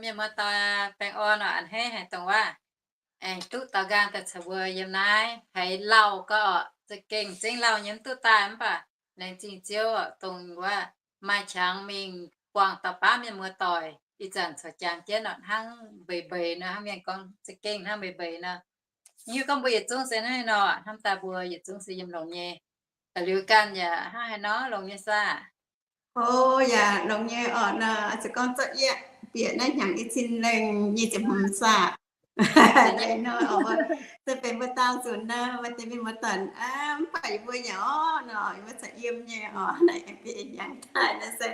Mienh muoz-doic baengh orn oc, a'hneiv haic dongh waac aengx duqv daux nqaang daaih caux mbuo yiem naaiv. Haiz lauh gau oc, za'gengh zengv lauh nyei mv duqv daaih, mv baac laengz zingh Ziouv oc, dongh waac maaih qangx mingh buangh dauh baav mienh muoz-doic ih zanc corc jangx jienv oc, hnangv mbeix mbeix nor, hnangv mienh gorngv za'gengh hnangv mbeix mbeix nor. Hiuv gorngv mbuo yietc zungv se hnangv haaix nor, hnamv daaih mbuo yietc zungv se yiem longx nyei. Da'liuz ganh yaac hnangv haaix nor, longx nyei saah? O, yaac longx nyei oc nor, se gorngv zorqv yie bieqc naaiv hnyangx i cin lengh nyic ziepc hmz saah. Nor, se benx mbuo daauh nzunc nor, maaih deix mienh muoz-doic mv baac yie mbuo yaac orv nor, yie mbuo corc yiem nyei oc, naaiv aengx bieqc hnyangx daaih nor se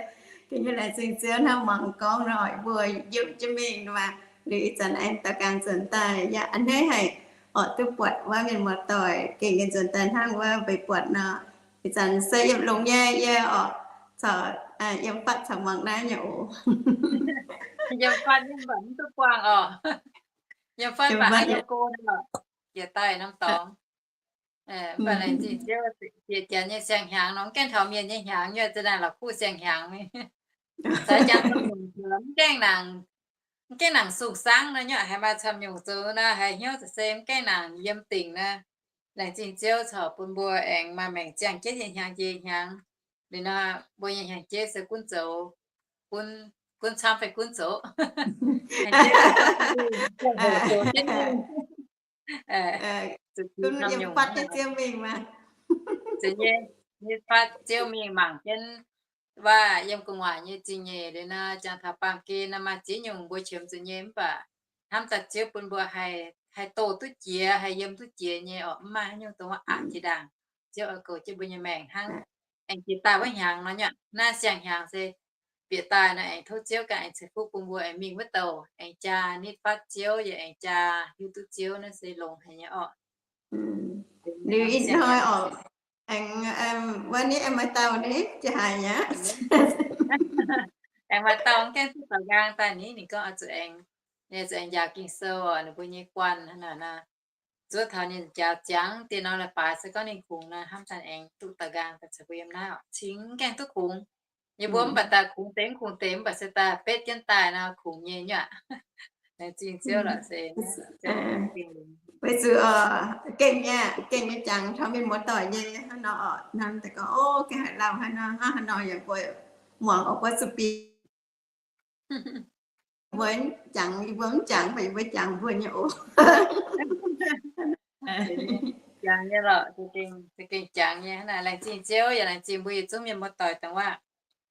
gengh nyei laengz zingh Ziouv hnangv mangc gorngv nor, yie mbuo yiem jienv mingh nor, liuz ih zanc aengx daux nqaang nzuonx daaih yaac a'hneiv haic oc, duqv buatc wuov mienh muoz-doic gengh nyei nzuonx daaih hnangv wuov mbeix buatc nor. Ih zanc se yiem longx nyei yie oc, corc yiem fatv corc mangc naaiv nyei oc. Yiem fatv nyei mv baac mv duqv buangh oc. Yiem fatv mv baac haaix nyungc go oc, jiex daaih norm dorngx. Mv baac laengz zingh Ziouv, bieqc janx nyei siang-hnyangx nor, mv gaengh taux mienh nyei hnyangx nyei, za'naaic la'kuqv siang-hnyangx. Caux jangx camv nyungc, mv gaengh nangc, mv gaengh nangc sung-sangv nor, nyei haiz maaih camv nyungc zoux nor, haiz hnyouv za'gengh mv gaengh nangc yiem dingc nor. Laengz zingh Ziouv corc bun mbuo aengx maaih maengc ziangh jienv nyei hnyangx jiex hnyangx. Liuz nor, mbuo nyei hnyangx jeiv se gunv zoux, gunv camv fai gunv zoux, hnyangx jeiv zoux jienv mingh. Gunv yiem fatv jienv Ziouv mingh maah. Zeiz nyei, yiem fatv Ziouv mingh mangc jienv waac yiem gu'nguaaic nyei zingh nyeic liuz nor, jangx taux baamh gen nor maaih ziex nyungc mbuo qiemx zuqc nyei, mv baac hnamv daaih Ziouv bun mbuo haih, haih doh duqv jiex, haih yiem duqv jiex nyei oc, mv maaih haaix nyungc dongh wuov aqc jiex ndaangc. Ziouv oix goux jienv mbuo nyei maengc hnangv. Aengx jiex daaih wuov hnyangx nor, nyei naaiv siang-hnyangx se bieqc daaih nor aengx tov Ziouv ganh aengx ceix fuqv bun mbuo aengx mingh wuov douh, aengx jaa nitv fatv Ziouv yaac aengx jaa hiuv duqv Ziouv, naaiv se longx haic nyei oc. Liuz ih hnoi oc, aengx wuov nitv aengx maaih dauh nitv jiex haic aqv. Aengx maaih dauh mv gaengh duqv daux nqaang daaih nitv, ninh gorngv oix zuqc aengx, ninh zuqc aengx njaaux Ging-Sou oc, ninh mbuo nyei guanh hnangv naaic nor. Zuov taux ninh njaaux ziangx dien nor la'baaix se gorngv ninh kungx nor, hnamv daaih aengx duqv daux nqaang daaih caux mbuo yiem naaiv oc. Cingx mv gaengh duqv kungx. Yie mbuo mv baac daaih kungx deix mv kungx deix, mv baac se daaih betv jienv daaih nor kungx nyei nyuoqc. Laengz zingh Ziouv lorqc se. Weic zuqc gengh nyei, gengh nyei jangx taux mienh muoz-doic nyei hnangv nor oc, hnamv daaih gorngv, o, gengh haiz lauh hnangv nor, hnangv haaix nor yaac mbuo muangx oc, mbuo zuqc bieqc mbuo jangx, yie mbuo mv jangx, mv baac yie mbuo jangx mbuo nyei oc. Jangx nyei lorqc, za'gengh jangx nyei hnangv naaic. Laengz zingh Ziouv yaac laengz zingh mbuo yietc zungv mienh muoz-doic dongh waac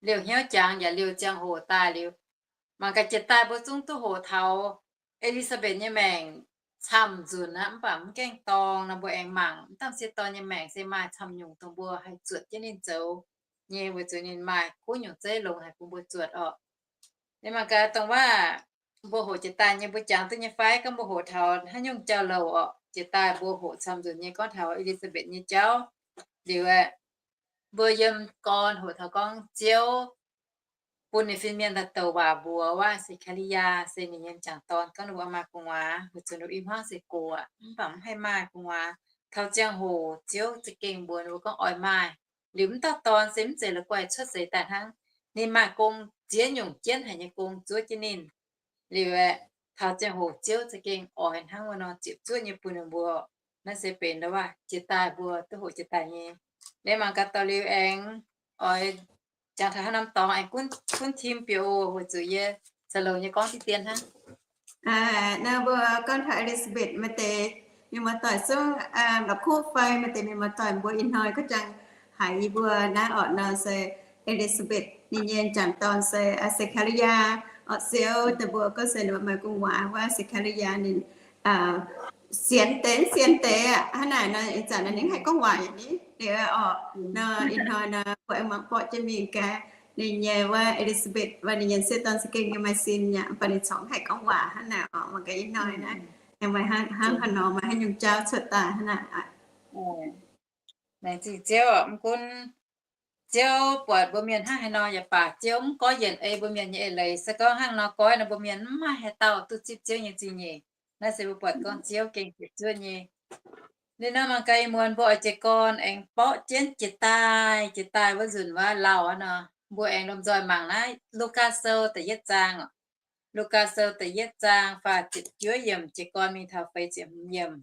liouh hnyouv jangx yaac liouh ziangh hoc daaih liuz. Mangc gaax jiex daaih mbuo zungv duqv hoqc taux E^li^saa^mbetc nyei maengc camv nzunc aqv, mv baac mv gaengh dorng nor mbuo aengx mangc, mv dangh sieqv dorn nyei maengc se maaih camv nyungc dongh mbuo haih zuotc jienv ninh zoux nyei, weic zuqc ninh maaih kuv nyungc zeiv longx haic bun mbuo zuotc orqc. Ninh mangc gaax dongh waac mbuo hoqc jiex daaih nyei mbuo jangx duqv nyei fai? Gorngv mbuo hoqc taux haaix nyungc jauv-louc orqc, jiex daaih mbuo hoqc camv nzunc nyei gorngv taux E^li^saa^mbetc nyei jauv liuz aeqv, mbuo yiem gorn hoqc taux gorngv Ziouv bun ninh fin-mienh daaih douc waac mbuox waac Se^kaa^li^yaa se ninh nyei m'jangc dorn gorngv ninh mbuo maaih gu'nguaaz, weic zuqc ninh mbuo i hmuangv se gox aqv, mv baac mv haih maaih gu'nguaaz. Taux ziangh hoc Ziouv za'gengh mbuox ninh mbuo gorngv oix maaih. Liuz mv dauh dorn se mv zeiz la'guaih cuotv seix daaih hnangv. Ninh maaih gong ziex nyungc jienv haic nyei gong zuov jienv ninh. Liuz aeqv, taux ziangh hoc Ziouv za'gengh oix hnangv wuov nor ziepc zuoqv nyei bun ninh mbuo. Naaiv se benx ndau waac jiex daaih mbuo duqv hoqc jiex daaih nyei. Liuz mangc gaax dorh liuz aengx oix jangx taux haaix norm dorngx aengx gunv tim bieqc oc, weic zuqc yie caux loz nyei gorngv diqv dien hnangv. Naaiv mbuo gorngv taux E^li^saa^mbetc maaih deix mienh muoz-doic zungv la'kuqv fai maaih deix mienh muoz-doic mbuo ih hnoi gorngv jangx haiz yie mbuo naaiv orqc nor se E^li^saa^mbetc ninh nyei m'jangc dorn se Se^kaa^li^yaa. Orqc, Ziouv daaih mbuo gorngv se ninh maaih gu'nguaaz wuov Se^kaa^li^yaa ninh sienx deix, sienx deix aqv. Hnangv naaic nor ih zanc ninh mv haih gorngv waac yaac ni. Liuz orqc, nor ih hnoi nor mbuo aengx mangc borqv jienv mingh gaax ninh nyei wuov E^li^saa^mbetc wuov ninh nyei sieqv dorn za'gengh nyei maaih sin yaac, mv baac ninh corc mv haih gorngv waac hnangv naaic orqc. Mangc gaax ih hnoi naaiv aengx maaih hnangv haaix nor, maaih haaix nyungc jauv cuotv daaih hnangv naaic. Laengz zingh Ziouv, mv gunv Ziouv buatc mbuo mienh hnangv haaix nor yaac baac, Ziouv mv goiv yienc ei mbuo mienh nyei eix leiz. Se gorngv hnangv nor goiv nor, mbuo mienh mv maaih haaix dauh duqv zipv Ziouv nyei zingh nyeic. Naaiv se mbuo buatc gorngv Ziouv gengh ziepc zuoqv nyei. Liuz nor mangc gaax ih muonz mbuo oix jiez gorn aengx borqv jienv jiex daaih, jiex daaih wuov nzunc wuov lauh aqv nor, mbuo aengx lomh nzoih mangc naaiv Lugaa Sou da'yietv zaang oc. Lugaa Sou da'yietv zaang faah ziepc juov yiemc jiez gorn mingh taux feix ziepc hmz yiemc.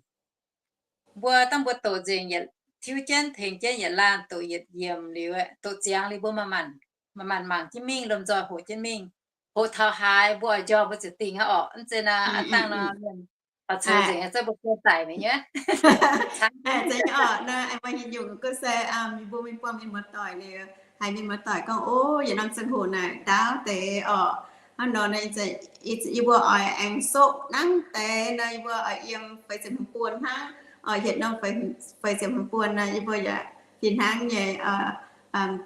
Mbuo dangh mbuo doqc nzengc yietc, tiuv jienv tengx jienv yietc laanh doqc yietc yiemc liuz, doqc ziangx liuz mbuo manc-manc mangc jienv mingh, lomh nzoih hoqc jienv mingh. Hoqc taux haaix mbuo oix njormh mbuo ziouc dingh aqv orqc. Mv zeiz naaic aqv dangh nor mienh taux ceix nzengc, zungv mbuo gong daic mi'aqv. Mbuo mienh muoz-doic liuz, haiz mienh muoz-doic gorngv, Ov, yietc norm ziangh hoc naaic ndaauv deix orqc. Hnangv nor, yie mbuo oix aengx soqv hnangv deix nor, yie mbuo oix yiem feix ziepc hmz buon hnangv, hietc norm feix ziepc hmz buon nor, yie mbuo yaac fih hnangv nyei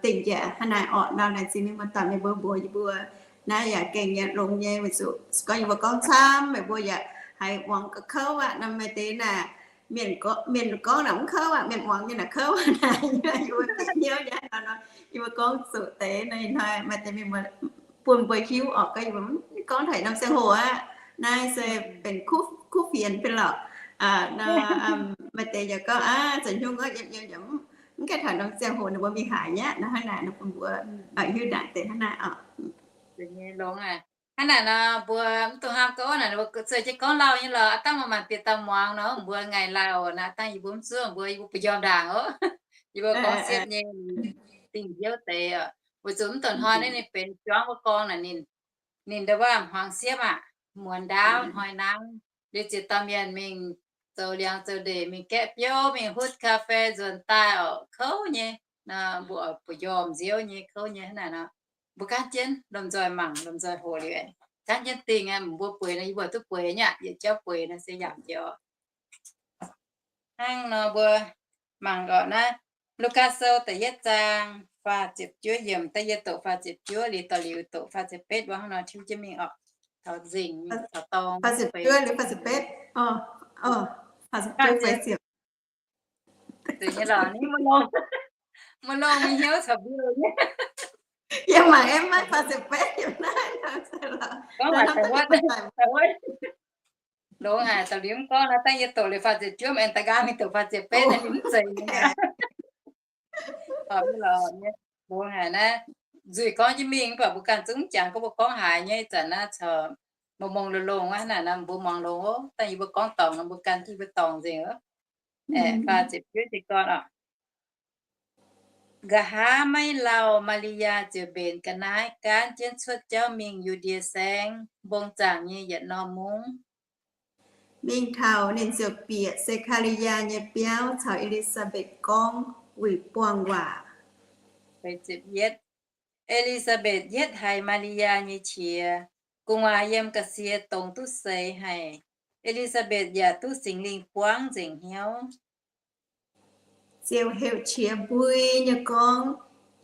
dingh njiec hnangv naaic orqc. Nor laengz zingh mienh muoz-doic meih mbuo mbuox yie mbuo. Naaiv yaac gengh yaac longx nyei, weic zuqc gorngv yie mbuo gorngv camv, meih mbuo yaac haiz muangx ga'kouv aqv. Nor maaih deix naaic, mienh gorngv naaic mv kouv aqv, mienh muangx nyei naaic kouv aqv. Naaic yie mbuo bieqc hnyouv nyei nor, yie mbuo gorngv zuqc deix nor, ih hnoi maaih deix mienh buonv mbuo hiuv orqc, gorngv yie mbuo mv gorngv taux norm ziangh hoc aqv. Naaiv se benx kuv fienx fai lorqc. Nor maaih deix yaac gorngv, Aav, zanc hnyouv gorngv yiem yiem yaac mv gaengh taux norm ziangh hoc ninh mbuo mingh haaix nyaqv nor, hnangv naaic nor bun mbuo hiuv ndaangc deix hnangv naaic orqc. Longx aqv. Hnangv naaic nor mbuo mv dungx hnamv gorngv naaic, mbuo zueiz jienv gorngv lauh nyei lorqc. Aav dangh maaih mienh bieqc daaih muangx nor, mbuo ngaih lauh naaic, aav dangh yie mbuo mv zuov mbuo, yie mbuo bu njormh ndaangc oc. Yie mbuo gorngv siepv nyei, dingh nziouv deix oc. Weic zuqc mv dongh hnoi naaiv ninh benx juangv wuov gorngv naaic, ninh, ninh nda'waav hmuangx siepv aqc, muonz ndaauv hnoi nangv, liuz ziex dauh mienh mingh zoux liangx zoux ndeic, mingh gaeqv biouv, mingh hutv kaa fei nzuonx daaih oc, kouv nyei. Nor mbuo oix bu njormh nziouv nyei, kouv nyei hnangv naaic nor. Mbuo gaanv jienv lomh nzoih mangc, lomh nzoih hoqc liuz, gaanv jienv dingh aqv. Mbuo bueix nor, yie mbuo duqv bueix nyei aqv, yietc jauv bueix nor se yangh jiex oc. Hnangv nor mbuo mangc oc naaiv, Lugaa Sou da'yietv zaang faah ziepc juov yiemc, da'yietv doqc faah ziepc juov liuz, doqc liuz doqc faah ziepc betv, mbuo hnangv nor tiuv jienv mingh oc. Taux nzengc, taux dorng, faah ziepc juov liuz faah ziepc betv. Faah ziepc juov, faah ziepc. Deix nyei lorqc, ninh maiv longx, maiv longx, mingh hnyouv caux mbiouh nyei. Yie mangc aeqv, maiv faah ziepc betv yiem naaiv nor, gorngv waac da'wuov, da'wuov. Longx haic, da'liuz mv gorngv naaiv, dangh yie doqc liuz faah ziepc juov, aengx da'nqaang mingh doqc faah ziepc betv naaiv, ninh mv zeiz nyei. Longx haic naaiv, nzuih gorngv jienv mingh, mv baac mbuo ganh zungv mv jangx gorngv mbuo gorngv haaix nyei. Ih zanc naaiv corc mongh mongh longx longx aqv, hnangv naaic nor mbuo muangx longx oc. Dangh yie mbuo gorngv dorngc nor, mbuo ganh yie mbuo dorngc nzengc oc. Faah ziepc juov jiez gorn oc. Nqa'haav maiv lauh, Maa^li^yaa ziouc mbenc ga'naaiv gaanv jienv cuotv jauv mingh Yu^ndie Saengv, mbong zaangc nyei yietc norm mungv. Mingh taux ninh ziouc bieqc Se^kaa^li^yaa nyei biauv caux E^li^saa^mbetc gorngv wuic buangh waac. E^li^saa^mbetc yietv haiz Maa^li^yaa nyei qiex, gu'nguaaz yiem ga'sie dongz duqv seix haic. E^li^saa^mbetc yaac duqv Singx Lingh buangv nzengc hnyouv. Ziouc heuc qiex mbui nyei gorngv,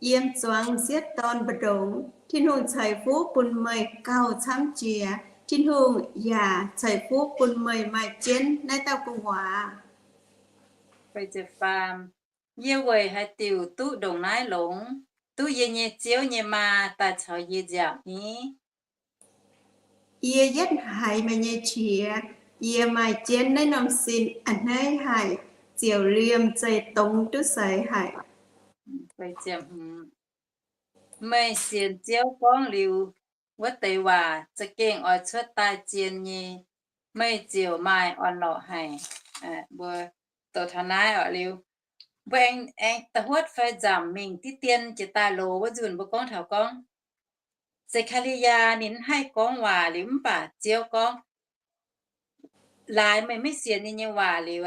Yiem zuangx m'sieqv dorn mbu'ndongx, Tin-Hungh ceix fuqv bun meih gauh camv jiex. Tin-Hungh yaac ceix fuqv bun meih maaih jienv naaiv dauh gu'nguaaz. Yie weic haaix diuc duqv ndongc naaiv longx? Duqv yie nyei ziouv nyei maa daaih caux yie nziaauc ni. Yie yietv haiz meih nyei qiex, yie maaih jienv naaiv norm sin a'hneiv haic, ziouc liemh zeih dongz duqv seix haic. Meih sienx Ziouv gorngv liuz wuov deix waac za'gengh oix cuotv daaih zien nyei, meih ziouc maaih orn-lorqc haic. Mbuo doqc taux naaiv oc liuz, mbuo aengx, aengx da'huotv fai nzamc mingh diqv dien jiex daaih loz wuov nzunc mbuo gorngv taux gorngv Se^kaa^li^yaa ninh mv haih gorngv waac liuz mv baac Ziouv gorngv, laaix meih maiv sienx ninh nyei waac liuz,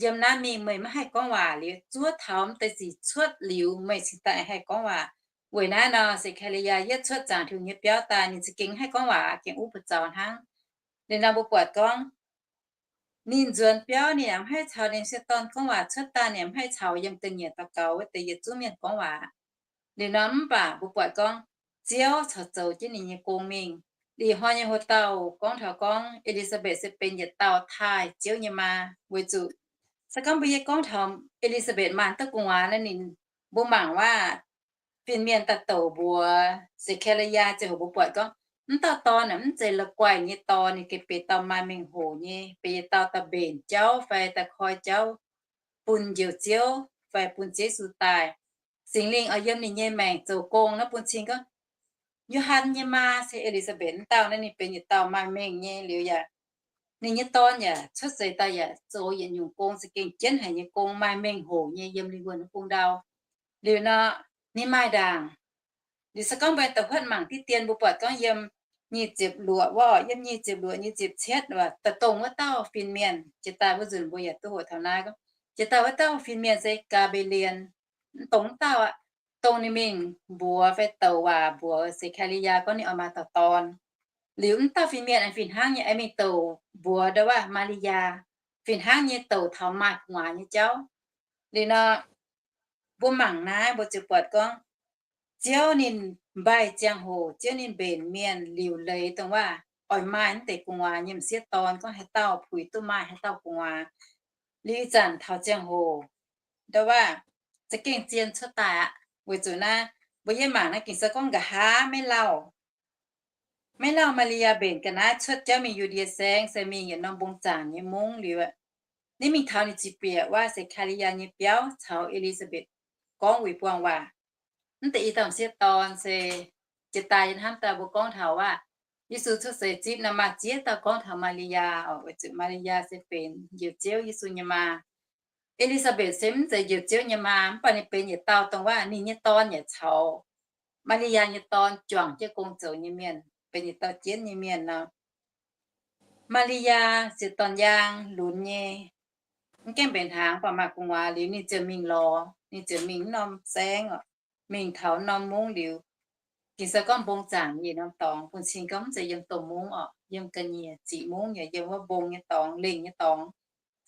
yiem naaiv mingh meih maiv haih gorngv waac liuz, zuov taux mv deix sic cuotv liuz meih cingx daaih haih gorngv waac. Weic naaiv nor Se^kaa^li^yaa yietv cuotv zaangc Tin-Hungh nyei biauv daaih, ninh za'gengh haih gorngv waac, gengh uv buoz zaux hnangv. Liuz nor mbuo buatc gorngv, ninh nzuonx biauv ninh yaac mv haih caux ninh m'sieqv dorn gorngv waac, cuotv daaih ninh yaac mv haih caux yiem da'nyeic daux gaux wuov deix yietc zungv mienh gorngv waac. Liuz nor mv baac mbuo buatc gorngv Ziouv corc zoux jienv ninh nyei gong mingh. Liuz hnoi nyei hoc-dauh gorngv taux gorngv E^li^saa^mbetc se benx yietc dauh taaih Ziouv nyei maa, weic zuqc se gorngv mbuo yie gorngv taux E^li^saa^mbetc maaih duqv gu'nguaaz naaiv ninh, mbuo mangc waac, fin-mienh daaih douc mbuox Se^kaa^li^yaa ziangh hoc mbuo buatc gorngv, mv dauh dorn naaic mv zeiz la'guaih nyei dorn, ninh gengh benx dauh maaih mengh hoc nyei, benx yietc dauh daaih mbenc jauv fai daaih koi jauv bun Njoux Ziouv fai bun Ziouv Yesu daaih. Singx Lingh oix yiem ninh nyei maengc zoux gong naaiv bun cing gorngv, Yo^han nyei maa se E^li^saa^mbetc wuov dauh naaiv. Ninh benx yietc dauh maaih mengh nyei liuz yaac ninh nyei dorn yaac cuotv seix daaih yaac zoux yietc nyungc gong, za'gengh jienv haic nyei gong, maaih mengh hoc nyei yiem lingh wuonh wuov bung ndau. Liuz nor, ninh maaih ndaangc. Liuz se gorngv mbuo da'huotv mangc diqv dien, mbuo buatc gorngv yiem nyic ziepc luoqc wuov, yiem nyic ziepc luoqc, nyic ziepc cietv wuov, daaih dongh wuov dauh fin-mienh. Jiex daaih wuov nzunc mbuo yaac duqv hoqc taux naaiv gorngv, jiex daaih wuov dauh fin-mienh se Gaa^mbe^li^en. Dongh wuov dauh aqv, dongh ninh mingh mbuox fai douc waac mbuox Sekaa^li^yaa gorngv ninh oix maaih dauh dorn. Liuz wuov dauh fin-mienh aengx fih hnangv nyei aengx mingh douc mbuox ndau wuov Maa^li^yaa, fih hnangv nyei douc taux maaih gu'nguaaz nyei jauv. Liuz nor, mbuo mangc naaiv mbuo ziouc buatc gorngv, Ziouv ninh mbaih ziangh hoc, Ziouv ninh mbenc mienh liuc leiz dongh wuov oix maaih naaiv deix gu'nguaaz nyei m'sieqv dorn, gorngv haaix dauh puix duqv maaih haaix dauh gu'nguaaz. Liuz ih zanc taux ziangh hoc ndau wuov za'gengh zien cuotv daaih aqv. Weic zuqc naaiv mbuo yie mangc naaiv Ging-Sou gorngv nqa'haav maiv lauh, maiv lauh Maa^li^yaa mbenc ga'naaiv cuotv jauv mingh Yu^ndie Saengv se mingh yietc norm mbong zaangc nyei mungv liuz, ninh mingh taux ninh ziqc bieqc wuov Sekaa^li^yaa nyei biauv caux E^li^saa^mbetc gorngv wuic buangh waac. Mv deix i dauh m'sieqv dorn se jiex daaih yie hnamv daaih mbuo gorngv taux aqv, Yesu cuotv seix zipv nor maaih ziex dauh gorngv taux Maa^li^yaa oc, weic zuqc Maa^li^yaa se benx Njoux Ziouv Yesu nyei maa. E^li^saa^mbetc se mv zeiz Njoux Ziouv nyei maa, mv baac ninh benx yietc dauh dongh wuov ninh nyei dorn yaac caux Maa^li^yaa nyei dorn juangc jienv gong zoux nyei mienh, benx yietc dauh jienv nyei mienh nor. Maa^li^yaa ziouc dorn-yaang lunx nyei, mv gaengh mbenc hnaangx, mv baac maaih gu'nguaaz liuz ninh ziouc mingh lorz, ninh ziouc mingh norm saengv oc, mingh taux norm mungv liuz, Ging-Sou gorngv mbong zaangc nyei norm dorngx, bun cing gorngv mv zeiz yiem domh mungv oc, yiem ga'nyiec ziqc mungv yaac yiem wuov mbong nyei dorngx, lengh nyei dorngx,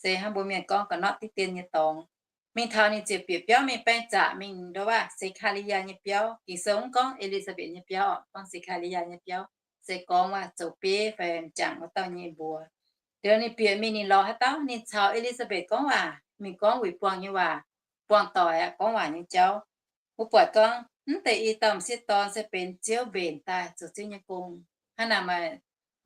se hnangv mbuo mienh gorngv ga'nortv diqv dien nyei dorngx. Mingh taux ninh ziouc bieqc biauv mingh baeng zaqc mingh ndau wuov Sekaa^li^yaa nyei biauv. Ging-Sou mv gorngv E^li^saa^mbetc nyei biauv oc, gorngv Sekaa^li^yaa nyei biauv, se gorngv wuov zoux bieiv fai m'jangc wuov dauh nyei mbuox. Liuz ninh bieqc mingh ninh lorz haaix dauh, ninh caux E^li^saa^mbetc gorngv waac, mingh gorngv wuic buangh nyei waac, buangh doic aqv, gorngv waac nyei jauv. Mbuo buatc gorngv mv deix i dauh m'sieqv dorn se benx Ziouv mbenc daaih zoux Ziouv nyei gong. Hnangv naaic maaih,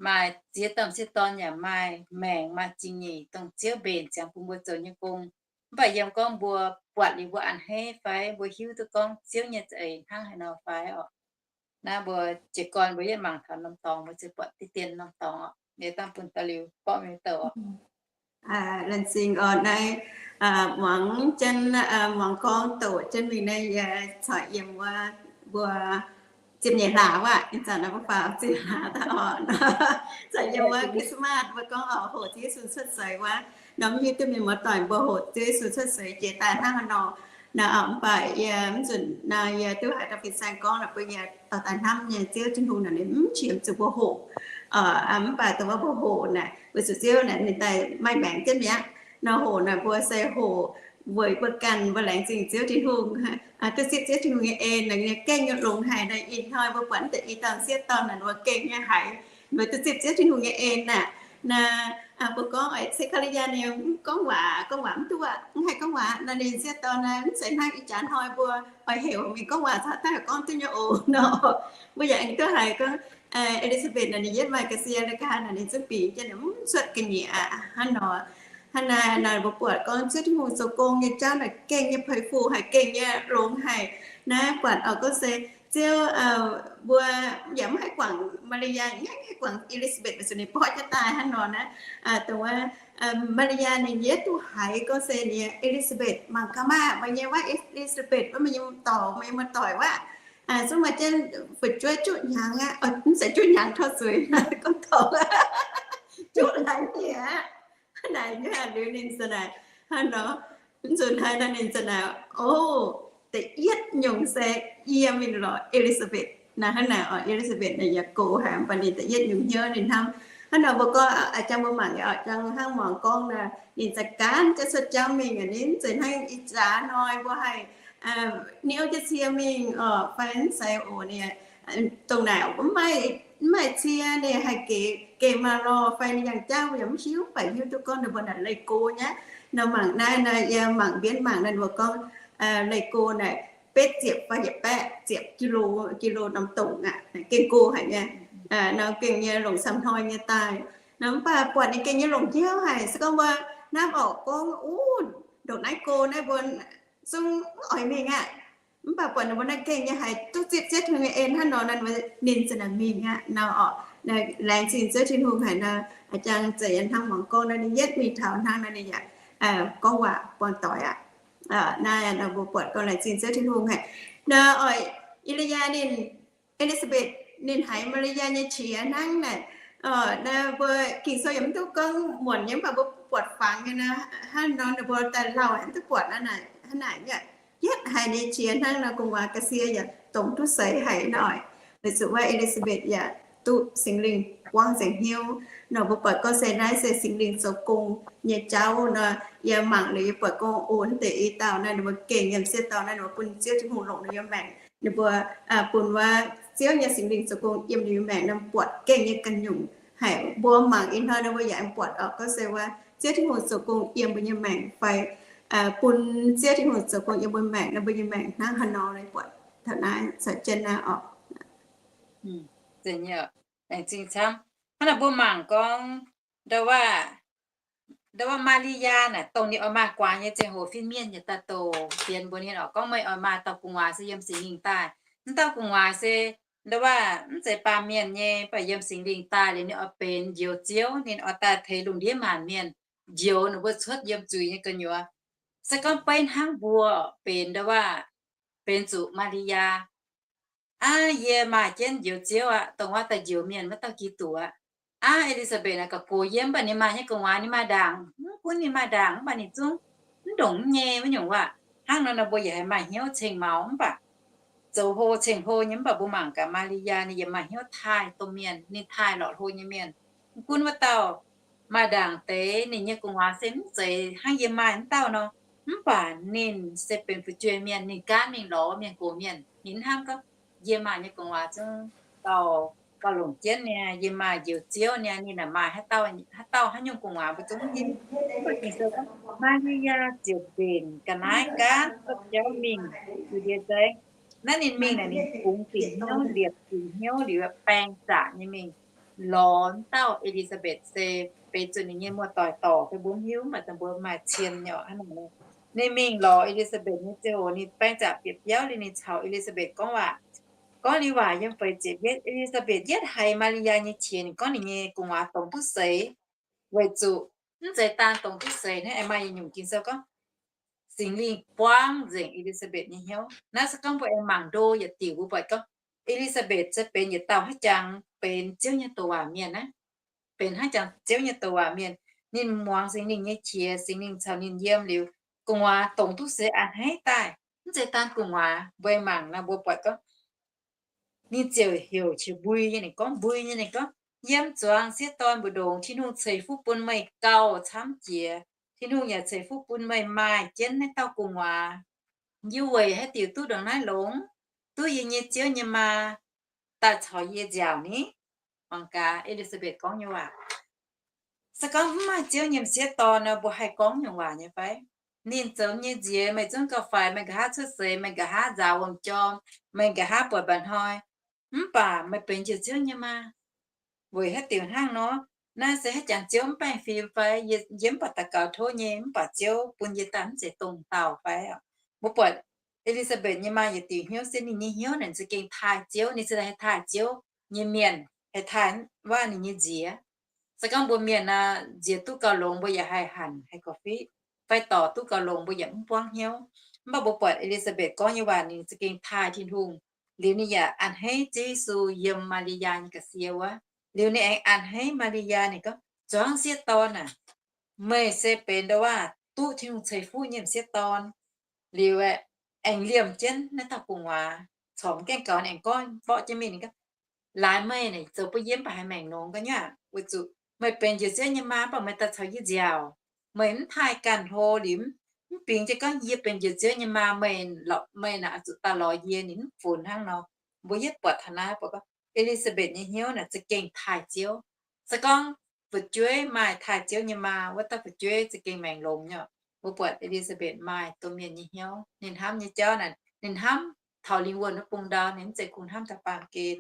maaih ziex dauh m'sieqv dorn yaac maaih maengc maaih zingh nyeic dongh Ziouv mbenc ziangx bun mbuo zoux nyei gong. Mv baac yiem gorngv mbuo buatc liuz mbuo a'hneiv fai mbuo hiuv duqv gorngv Ziouv nyei za'eix hnangv haaix nor fai oc. Naaiv mbuo jiez gorn mbuo yietv mangc taux norm dorngx, mbuo ziouc buatc diqv dien norm dorngx oc. Yie dangh bun da'liuz borqv mingh douc oc. Laengz zingh oc. Naaiv muangx jienv, muangx gorngv doqc jienv mingh naaiv yie corc yiem wuov mbuo ziepc nyeic hlaax wuov, ih zanc naaiv mbuo faaux ziepc hlaax daaih oc. Corc yiem wuov Christmas mbuo gorngv oc, hoqc Ziouv Yesu cuotv seix wuov. Nor mv hiuv duqv mienh muoz-doic mbuo hoqc Ziouv Yesu cuotv seix jiex daaih hnangv haaix nor. Naaiv oc, mv baac yie mv nzunc naaiv yie duqv haiz dauh fin-saeng gorngv naaic bun yie dorh daaih hnamv nyei, Ziouv Tin-Hungh naaic ninh mv qiemx zuqc mbuo hoqc. Mv baac dongh wuov mbuo hoqc naaic, weic zuqc Ziouv naaic ninh daaih maaih maengc jienv mi'aqv. Nor hoqc naaic mbuo se hoqc weic mbuo ganh mbuo laengz zingh Ziouv Tin-Hungh, duqv zipv Ziouv Tin-Hungh nyei en, ninh nyei gengh nyei longx haic. Naaiv ih hnoi mbuo buatc mv deix i dauh m'sieqv dorn naaic ninh mbuo gengh nyei haiz, ninh mbuo duqv zipv Ziouv Tin-Hungh nyei en aqv. Naaiv mbuo gorngv Sekaa^li^yaa ninh gorngv waac, gorngv waac mv duqv, mv haih gorngv waac. Naaiv ninh m'sieqv dorn naaiv mv zeiz hnangv ih jaax hnoi mbuo oix heuc mingh gorngv waac caux daaih gorngv duqv nyei oc nor. Mbuo yaac aengx duqv haiz gorngv E^li^saa^mbetc naaic ninh yietv maaih ga'sie, America naaic ninh zungv bingx jienv mv cuotv ga'nyiec aqv hnangv nor. Hnangv naaiv naaic mbuo buatc gorngv Ziouv Tin-Hungh zoux gong nyei jauv naaic gengh nyei peix fu haic, gengh nyei longx haic. Naaiv buatc oix gorngv se Ziouv, mbuo yaac mv haih guangc Maa^li^yaa, yaac mv haih guangc E^li^saa^mbetc weic zuqc ninh borqv jienv daaih hnangv nor naaiv. Dongh wuov Maa^li^yaa ninh yietv duqv haiz gorngv se ninh E^li^saa^mbetc mangc gaax maah, meih nyei wuov E^li^saa^mbetc wuov, meih nyei dorc, meih nyei muoz-doic wuov, zungv maaih jienv fu'jueiv juqv hnyangx aqv, mv zeiz juqv hnyangx tov zuiz, gorngv dorc juqv haiz nyei aqv. Naaic nyei liuz ninh za'naaic hnangv nor, mv zuqc haiz nor ninh za'naaic, o, da'yietv nyungc se yie mingh lorz E^li^saa^mbetc naaic. Hnangv naaic oc, E^li^saa^mbetc naaic yaac gox haic, mv baac ninh da'yietv nyungc hnyouv ninh hnamv. Hnangv nor mbuo gorngv, jang mbuo mangc oc, jang hnangv muangx gorngv naaic ninh za'ganh jienv cuotv jauv mingh, ninh mv zeiz hnangv ih jaax hnoi mbuo haih niouv jienv cie mingh oc, fai mv zeiz oc. Ninh dongh naaic mv maaih, mv maaih cie, ninh haih geh, geh maaih lorh fai ninh yangh jauv yaac mv hiuv, mv baac hiuv duqv gorngv ninh mbuo naaic leih go nyei. Nor mangc naaiv, naaiv yie mangc mbienv mangc naaiv mbuo gorngv leih go naaic betv ziepc fai yietc baeqv ziepc kilo, kilo norm dongc aqv, gengh go haic nyei. Nor gengh nyei longc camv hnoi nyei daaih. Nor mv baac buatc ninh gengh nyei longc hnyouv haic, se gorngv mbuo hnamv orqc gorngv, uv, ndongc naaiv go naaiv mbuo zungv mv oix mingh aqv. Mv baac buatc ninh mbuo naaiv gengh nyei haiz duqv zipv Ziouv Tin-Hungh nyei en hnangv nor, ninh mbuo ninh za'naaic mingh aqv nor orqc. Laengz zingh Ziouv Tin-Hungh haic nor, a'jang zeiz yie hnangv muangx gorngv nor, ninh yietv mingh taux hnangv nor ninh yaac gorngv waac buangh doic aqv. Naaiv nor mbuo buatc gorngv laengz zingh Ziouv Tin-Hungh haic. Nor oix, E^li^yaa ninh, E^li^saa^mbetc ninh haiz Maa^li^yaa nyei qiex hnangv naaic. Naaiv mbuo Ging-Sou yaac mv duqv gorngv muonc nyei, mv baac mbuo buatc fangx nyei nor, hnangv nor ninh mbuo daaih lauh mv duqv buatc hnangv naaic, hnangv naaic aqv. Yietv haiz ninh nyei qiex hnangv nor, gu'nguaaz ga'sie yaac dongz duqv seix haic nor. Weic zuqc wuov E^li^saa^mbetc yaac duqv Singx Lingh buangv nzengc hnyouv nor. Mbuo buatc gorngv se naaiv se Singx Lingh zoux gong nyei jauv nor. Yie mangc liuz yie buatc gorngv, o, naaiv deix i dauh naaiv ninh mbuo gengh yiem sieqv dorn naaiv ninh mbuo bun Ziouv Tin-Hungh longc ninh nyei maengc, ninh mbuo bun wuov Ziouv nyei Singx Lingh zoux gong yiem ninh nyei maengc nor, buatc gengh nyei ganh nyungc haic. Mbuo mangc ih hnoi nor mbuo yaac aengx buatc oc, gorngv se wuov Ziouv Tin-Hungh zoux gong yiem mbuo nyei maengc fai bun Ziouv Tin-Hungh zoux gong yiem mbuo maengc nor, mbuo nyei maengc hnangv haaix nor, buatc taux naaiv caux jienv naaiv oc. Laengz zingh camv. Hnangv naaic mbuo mangc gorngv ndau wuov, ndau wuov Maa^li^yaa naaic, dongh ninh oix maaih gu'nguaaz nyei ziangh hoc fin-mienh yaac daaih doqc fienx mbuox ninh oc, gorngv meih oix maaih dauh gu'nguaaz se yiem Singx Lingh daaih. Mv dauh gu'nguaaz se ndau wuov mv zeiz baamh mienh nyei, mv baac yiem Singx Lingh daaih liuz ninh oix benx njoux Ziouv, ninh oix daaih teix lungh ndiev maanc mienh, njoux ninh mbuo cuotv yiem zuiz nyei gu'nyuoz. Se gorngv beiv hnangv mbuo benx ndau wuov, benx zuqc Maa^li^yaa, aav, yie maaih jienv njoux Ziouv aqv, dongh wuov daaih njoux mienh wuov dauh Giduc aqv. Aav, E^li^saa^mbetc naaic gauh gox yiem, mv baac ninh maaih nyei gu'nguaaz, ninh maaih ndaangc, mv gunv ninh maaih ndaangc mv baac ninh zungv mv ndongc mv nyei wuov nyungc waac. Hnangv nor nor mbuo yaac haih maaih hnyouv ceng maux mv baac zoux hlo ceng hlo nyei. Mv baac mbuo mangc gaax Maa^li^yaa ninh yaac maaih hnyouv taaih domh mienh, ninh taaih lorqc hlo nyei mienh. Mv gunv wuov dauh maaih ndaangc deix, ninh nyei gu'nguaaz se mv zeiz hnangv yie maaih wuov dauh nor, mv baac ninh se benx fu'jueiv mienh, ninh gaanv mingh lorz mienh gox mienh. Ninh mv hnamv gorngv, yie maaih nyei gu'nguaaz zungv dauh gauh longc jienv niaa, yie maaih njoux Ziouv niaa, ninh naaic maaih haaix dauh, haaix dauh haaix nyungc gu'nguaaz mbuo zungv mv hiuv. Mv baac Ging-Sou gorngv Maa^li^yaa ziouc mbenc ga'naaiv gaanv cuotv jauv mingh Yu^ndie Saengv. Naaiv ninh mingh naaic ninh bungx dingc hnyouv, liepc dingc hnyouv liuz baeng zaqc nyei mingh lorz dauh E^li^saa^mbetc se benx zuqc ninh nyei muoz-doic dorc fai mbuo mv hiuv, mv baac dongh mbuo maaih cien nyei oc hnangv naaic. Ninh mingh lorz E^li^saa^mbetc nyei ziangh hoc ninh baeng zaqc bieqc biauv liuz ninh caux E^li^saa^mbetc gorngv waac. Gorngv liuz waac yiem feix ziepc yietv, E^li^saa^mbetc yietv haiz Maa^li^yaa nyei qiex, ninh gorngv ninh nyei gu'nguaaz dongz duqv seix. Weic zuqc mv zeiz daan dongz duqv seix hnangv, aengx maaih yietc nyungc Ging-Sou gorngv Singx Lingh buangv nzengc E^li^saa^mbetc nyei hnyouv. Naaiv se gorngv mbuo aengx mangc ndo yietc diuc, mbuo buatc gorngv E^li^saa^mbetc se benx yietc dauh haaix jangx benx Ziouv nyei douc waac mienh aqv. Benx hnangv jangx Ziouv nyei douc waac mienh. Ninh muangx Singx Lingh nyei qiex, Singx Lingh caux ninh yiem liuz, gu'nguaaz dongz duqv seix a'hneiv daaih. Mv zeiz daan gu'nguaaz, mbuo mangc nor mbuo buatc gorngv ninh ziouc heuc qiex mbui nyei, ninh gorngv, mbui nyei, ninh gorngv, yiem zuangx sieqv dorn mbu'ndongx Tin-Hungh ceix fuqv bun meih gauh camv jiex. Tin-Hungh yaac ceix fuqv bun meih maaih jienv naaiv dauh gu'nguaaz. Yie weic haaix diuc duqv ndongc naaiv longx? Duqv yie nyei Ziouv nyei maa daaih caux yie nziaauc ni. Mangc gaax E^li^saa^mbetc gorngv nyei waac. Se gorngv mv maaih Ziouv nyei m'sieqv dorn nor, mbuo haih gorngv nyungc waac nyei fai? Ninh zoux nyei nziex meih zungv gauh faix, meih nqa'haav cuotv seix, meih nqa'haav nzaaux wuom jorm, meih nqa'haav buatc mba'hnoi, mv baac meih benx njoux Ziouv nyei maa. Weic haaix diuc hnangv nor? Naaiv se haaix jangx Ziouv mv baengh fim fai? Yie mv baac daux gaux tov nyei, mv baac Ziouv bun yie daaih mv zeiz dongh dauh fai? Mbuo buatc E^li^saa^mbetc nyei maa yietc diuc hnyouv se ninh nyei hnyouv naaic za'gengh taaih Ziouv, ninh se haih taaih Ziouv nyei mienh, haih taaih waac ninh nyei nziex. Se gorngv mbuo mienh nor, nziex duqv gauh longx mbuo yaac haih hanc, haih korv-fiqv, fai dorc duqv gauh longx mbuo yaac mv buangv hnyouv. Mv baac mbuo buatc E^li^saa^mbetc gorngv nyei waac ninh za'gengh taaih Tin-Hungh. Liuz ninh yaac a'hneiv Ziouv Yesu yiem Maa^li^yaa nyei ga'sie wuov. Liuz ninh aengx a'hneiv Maa^li^yaa, ninh gorngv, zuangx sieqv dorn aac, meih se benx ndau waac duqv Tin-Hungh ceix fuqv nyei m'sieqv dorn. Liuz aengx liemh jienv naaiv dauh gu'nguaaz, corc mv gaengh gaux, ninh aengx gorngv mborqv jienv mingh, ninh gorngv, laaix meih naaic zoux bun yie mv baac haih maengc longx ga'nyiec, weic zuqc meih benx njoux Ziouv nyei maa, mv baac meih daaih caux yie nziaauc. Meih mv taaih ganh hlo liuz, mv bingx jienv gorngv yie benx njoux Ziouv nyei maa, meih, meih naaic oix zuqc daaih lorz yie, ninh mv funx hnangv nor. Mbuo yietv buatc taux naaiv, buatc gorngv E^li^saa^mbetc nyei hnyouv naaic za'gengh taaih Ziouv. Se gorngv fu'jueiv maaih taaih Ziouv nyei maa, wuov dauh fu'jueiv za'gengh maengc longx nyei. Mbuo buatc E^li^saa^mbetc maaih domh mienh nyei hnyouv. Ninh hnamv nyei jauv naaic, ninh hnamv taux lingh wuonh wuov bung ndau, ninh mv zeiz kungx hnamv taux baamh gen.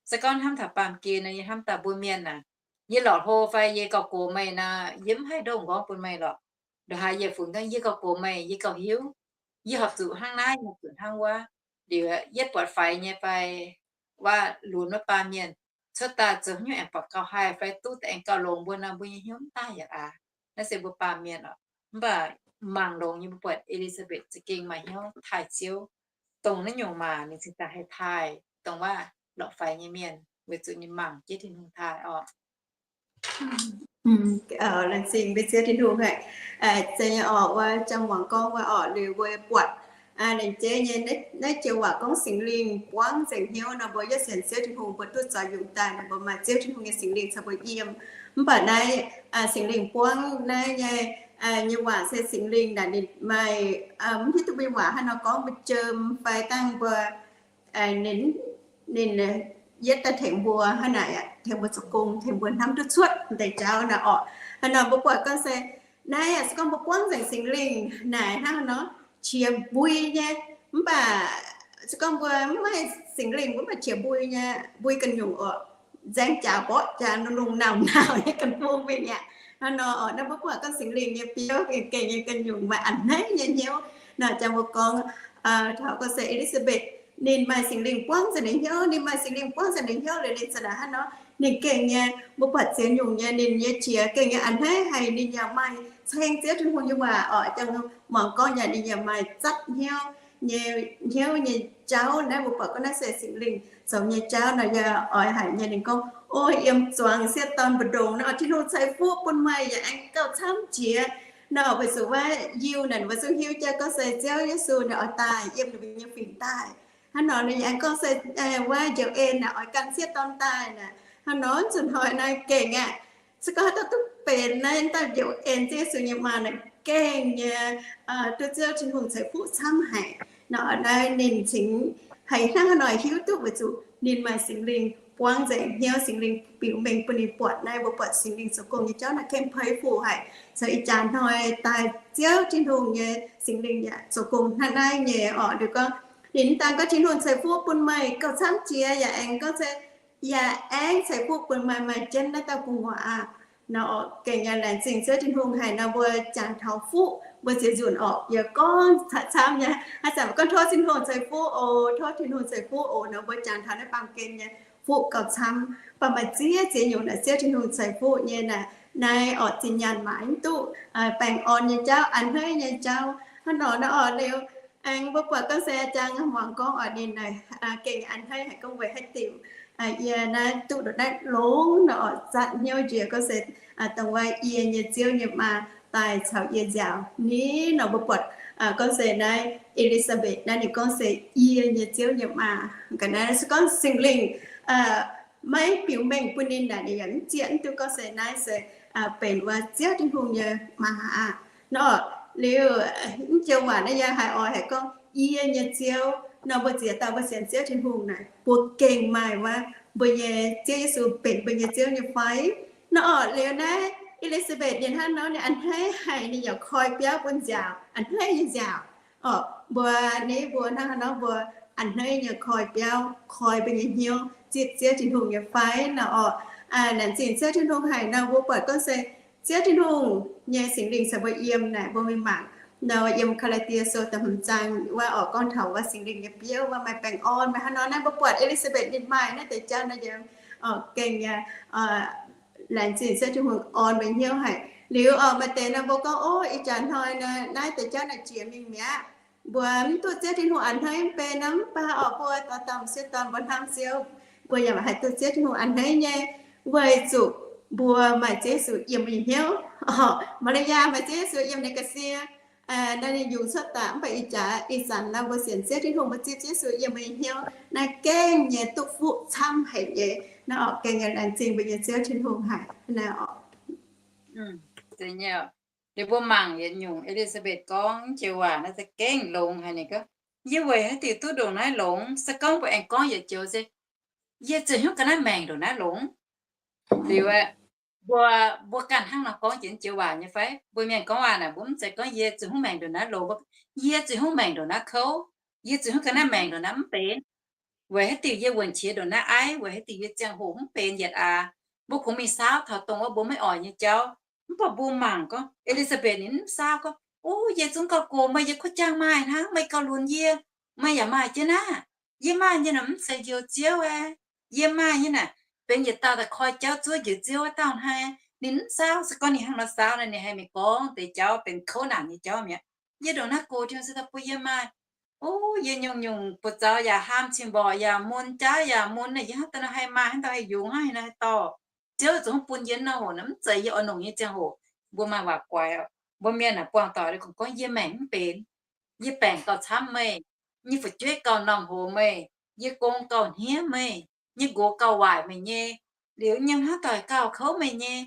Se gorngv hnamv taux baamh gen nor, yie hnamv daaih mbuo mienh aac, yie lorqc hlo fai yie gauh gox meih nor, yie mv haih ndoh m'nqorngv bun meih lorqc. Ndongc haaix yie funx gorngv yie gauh gox meih, yie gauh hiuv, yie horpc zuqc hnangv naaiv, yie horpc zuqc hnangv wuov. Liuz yietv buatc faix nyei fai, wuov lunx wuov baamh mienh cuotv daaih zoux hnyouv aengx buatc gauh haih fai duqv daaih aengx gauh longx mbuo nor, mbuo nyei hnyouv mv daaih yaac aqc. Naaiv se mbuo baamh mienh oc. Mv baac mangc longx nyei mbuo buatc E^li^saa^mbetc za'gengh maaih hnyouv taaih Ziouv, dongh naaiv nyungc maac ninh cingx daaih haih taaih dongh wuov lorqc faix nyei mienh weic zuqc ninh mangc jienv Tin-Hungh taaih oc. Laengz zingh mbuo Ziouv Tin-Hungh haic. Zeiz nyei oc, wuov jang muangx gorngv wuov oc, liuz mbuo buatc laengz jeiv nyei naaiv joux waac gorngv Singx Lingh buangv nzengc hnyouv nor, mbuo yaac sienx Ziouv Tin-Hungh mbuo duqv zoux yungz daaih nor, mbuo maaih Ziouv Tin-Hungh nyei Singx Lingh caux mbuo yiem. Mv baac naaiv Singx Lingh buangv naaiv nyei, nyei waac se Singx Lingh naaic ninh maaih, mv hiuv duqv mbuo nyei waac hnangv nor gorngv mbuo jiem fai dangh mbuo ninh, ninh yietv daaih tengx mbuo hnangv naaic, tengx mbuo zoux gong, tengx mbuo hnamv duqv cuotv deix jauv naaic oc. Hnangv nor mbuo buatc gorngv se naaiv se gorngv mbuo buangv nzengc Singx Lingh naaic hnangv nor qiex mbui nyei. Mv baac se gorngv mbuo mv maaih Singx Lingh mbuo mv maaih qiex mbui nyei, mbui ganh nyungc oc, nzaeng jaax mborqv jaax, lungh lungh nauc nauc nyei ganh bung mingh aqv. Hnangv nor oc, naaiv mbuo buatc gorngv Singx Lingh nyei biouv gengh nyei ganh nyungc maaih a'hneiv nyei hnyouv. Naaic jangx mbuo gorngv taux gorngv se E^li^saa^mbetc ninh maaih Singx Lingh buangv nzengc ninh hnyouv, ninh maaih Singx Lingh buangv nzengc ninh hnyouv liuz ninh za'naaic hnangv nor, ninh gengh nyei, mbuo buatc ziex nyungc nyei ninh nyei qiex gengh nyei a'hneiv haic, ninh yaac maaih ceng Ziouv Tin-Hungh nyei waac oc. Jangx muangx gorngv yaac ninh yaac maaih zatv hnyouv nyei, hnyouv nyei jauv. Naaiv mbuo buatc gorngv naaiv se Singx Lingh zoux nyei jauv nor, yaac oix haic nyei. Ninh gorngv, O yiem zuangx sieqv dorn mbu'ndongx nor, Tin-Hungh ceix fuqv bun meih yaac aengx gauh camv jiex nor, weic zuqc wuov Yiuh naaic mbuo zungv hiuv jienv gorngv se Ziouv Yesu naaic oix daaih yiem ninh mbuo nyei fingx daaih. Hnangv nor ninh yaac aengx gorngv se wuov njoux en naaic oix gan sieqv dorn daaih naaic. Hnangv nor zuqc hnoi naaiv gengh aqv, se gorngv haaix dauh duqv benx naaiv dauh njoux en Ziouv Yesu nyei maa naaic gengh nyei duqv Ziouv Tin-Hungh ceix fuqv camv haic. Nor naaiv ninh cingx haiz hnangv haaix nor hiuv duqv weic zuqc ninh maaih Singx Lingh buangv nzengc hnyouv, Singx Lingh biux mengh bun ninh buatc naaiv, mbuo buatc Singx Lingh zoux gong nyei jauv naaiv gengh peix fuqv haic. Zoux ih jaax hnoi daaih Ziouv Tin-Hungh nyei Singx Lingh yaac zoux gong hnangv naaiv nyei oc. Liuz gorngv, ninh mv daan gorngv Tin-Hungh ceix fuqv bun meih gauh camv jiex, yaac aengx gorngv se yaac aengx ceix fuqv bun meih maaih jienv naaiv dauh gu'nguaaz aqv. Nor gengh yaac laengz zingh Ziouv Tin-Hungh haic nor, mbuo jangx taux fuqv mbuo ziex nzunc orqc, yie gorngv camv nyei, haaix zanc gorngv tov Tin-Hungh ceix fuqv oc, tov Tin-Hungh ceix fuqv oc nor, mbuo jangx taux naaiv baamh gen nyei fuqv gauh camv. Mv baac maaih ziex ziex nyungc naaic Ziouv Tin-Hungh ceix fuqv nyei naaic, naaiv orqc zinh nyaanh maaiz mv duqv baengh orn nyei jauv, a'hneiv nyei jauv. Hnangv nor naaiv orqc liuz, aengx mbuo buatc gorngv se jangx muangx gorngv orqc ninh naaic gengh a'hneiv haic gorngv weic haaix diuc yie naaiv duqv ndongc naaiv longx nor orqc, zatv hnyouv njiec gorngv se dongh wuov yie nyei Ziouv nyei maa daaih caux yie nziaauc ni nor. Mbuo buatc gorngv se naaiv E^li^saa^mbetc naaiv ninh gorngv se yie nyei Ziouv nyei maa. Ga'naaiv se gorngv Singx Lingh maiv biux mengh bun ninh naaic, ninh yaac mv zieqv mv duqv gorngv se naaiv se benx wuov Ziouv Tin-Hungh nyei maa aqv. Nor liuz, mv joux waac naaiv yie haiz oix haiz gorngv yie nyei Ziouv nor, mbuo ziex dauh mbuo sienx Ziouv Tin-Hungh naaic, mbuo gengh maaih wuov mbuo nyei Ziouv Yesu benx mbuo nyei Ziouv nyei fai? Nor orqc liuz naaiv E^li^saa^mbetc ninh hnangv nor ninh a'hneiv haic, ninh yaac koi biauv bun nziaauc, a'hneiv nyei nziaauc. Orqc mbuo, ni mbuo hnangv haaix nor mbuo a'hneiv nyei koi biauv, koi mbuo nyei hnyouv zipv Ziouv Tin-Hungh nyei fai? Nor orqc, laengz zingh Ziouv Tin-Hungh haic nor, mbuo buatc gorngv se Ziouv Tin-Hungh nyei Singx Lingh caux mbuo yiem naaic, mbuo mingh mangc nor yiem Gaa^laa^die Sou da'hmz zaang wuov orqc gorngv taux wuov Singx Lingh nyei biouv wuov maaih baengh orn maaih hnangv nor. Naaiv mbuo buatc E^li^saa^mbetc ninh maaih naaiv deix jauv naaiv yiem, orqc gengh nyei, laengz zingh Ziouv Tin-Hungh orn mbuo hnyouv haic. Liuz orqc maaih deix nor mbuo gorngv, Ov, ih jaax hnoi naaiv deix jauv naaic jiex mingh mi'aqv. Mbuo mv duqv Ziouv Tin-Hungh a'hneiv mv benx nor, mv baac orqc mbuo dauh dauh m'sieqv dorn mbuo hnamv Ziouv, mbuo yaac haih duqv Ziouv Tin-Hungh a'hneiv nyei, weic zuqc mbuo maaih Ziouv Yesu yiem mbuo nyei hnyouv. Orqc Maa^li^yaa maaih Ziouv Yesu yiem ninh ga'sie, naaiv ninh yungz cuotv daaih mv baac ih jaax ih zanc naaiv mbuo sienx Ziouv Tin-Hungh, mbuo zipv Ziouv Yesu yiem mbuo nyei hnyouv, naaiv gengh nyei duqv fuqv camv haic nyei. Naaiv orqc gengh nyei laengz zingh mbuo nyei Ziouv Tin-Hungh haic naaiv orqc. Liuz mbuo mangc yietc nyungc E^li^saa^mbetc gorngv joux waac naaiv za'gengh longx haic. Ninh gorngv, Yie weic haaix diuc duqv ndongc naaiv longx? Se gorngv mbuo aengx gorngv yietc joux se, Yie zuqc hnyouv ga'naaiv maengc ndongc naaiv longx. Liuz aeqv, mbuo, mbuo ganh hnangv nor gorngv jiex joux waac nyei fai? Mbuo mienh gorngv waac naaic, mbuo mv zeiz gorngv yie zuqc hnyouv maengc ndongc naaiv longx, yie zuqc hnyouv maengc ndongc naaiv kouv, yie zuqc hnyouv ga'naaiv maengc ndongc naaiv mv benx. Weic haaix diuc yie wuonc qiex ndongc naaiv aiv? Weic haaix diuc yie ziangh hoc mv benx yietc aax? Mbuo kungx mingh saauv taux dongh wuov mbuo maiv oix nyei jauv. Mv baac mbuo mangc gorngv E^li^saa^mbetc ninh mv saauv gorngv, O, yie zungv gauh gox meih, yie kuv jaang maaih hnangv, meih gauh lunx yie. Meih yaac maaih jienv naaiv. Yie maaih nyei naaic mv zeiz njoux Ziouv aqv. Yie maaih nyei naaic benx yietc dauh daaih koi jauv zuov njoux Ziouv wuov dauh hnangv. Ninh mv saauv, se gorngv ninh hnangv nor saauv nor, ninh haih mingh gorngv deix jauv benx kouv naanc nyei jauv mi'aqv. Yie ndongc naaiv gox tengx se daaih bun yie maaih, o, yie nyungc-nyungc buoz-zaux yaac haam cing mborqc yaac mun, jaav yaac mun, yie hnangv daaih nor haih maaih, hnangv daaih haih yungz, hnangv daaih haih dorh. Ziouv zuqc bun yie nor hoc naaic, mv zeiz yie oix longc nyei ziangh hoc mbuo maaih waac guaix. Mbuo mienh naaic buangh doic gorngv yie maengc mv benx, yie baengc gauh camv meih, yie nyei fu'jueiv gauh normh hoz meih, yie gong gauh hniev meih, yie nyei nqox gauh waaic meih nyei, liuz yie nyei hnamv doic gauh kouv meih nyei,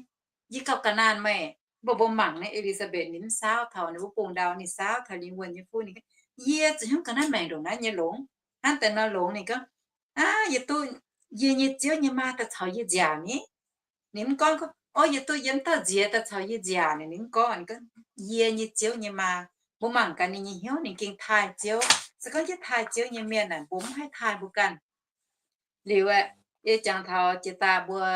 yie gauh ga'naanh meih. Mv baac mbuo mangc naaiv E^li^saa^mbetc ninh mv saauv taux ninh wuov bung ndau, ninh saauv taux ninh wuonh nyei fuqv, ninh gorngv, yie zuqc hnyouv ga'naaiv maengc ndongc naaiv nyei longx. Hnangv daaih nor longx, ninh gorngv, aav, yie duqv yie nyei Ziouv nyei maa daaih caux yie nziaauc ni. Ninh mv gorngv, o, yie duqv yie wuov dauh nziex daaih caux yie nziaauc ni. Ninh mv gorngv, ninh gorngv, yie nyei Ziouv nyei maa. Mbuo mangc gaax ninh nyei hnyouv, ninh gengh taaih Ziouv. Se gorngv jienv taaih Ziouv nyei mienh naaic, mbuo mv haih taaih mbuo ganh. Liuz aeqv, yie jangx taux jiex daaih mbuo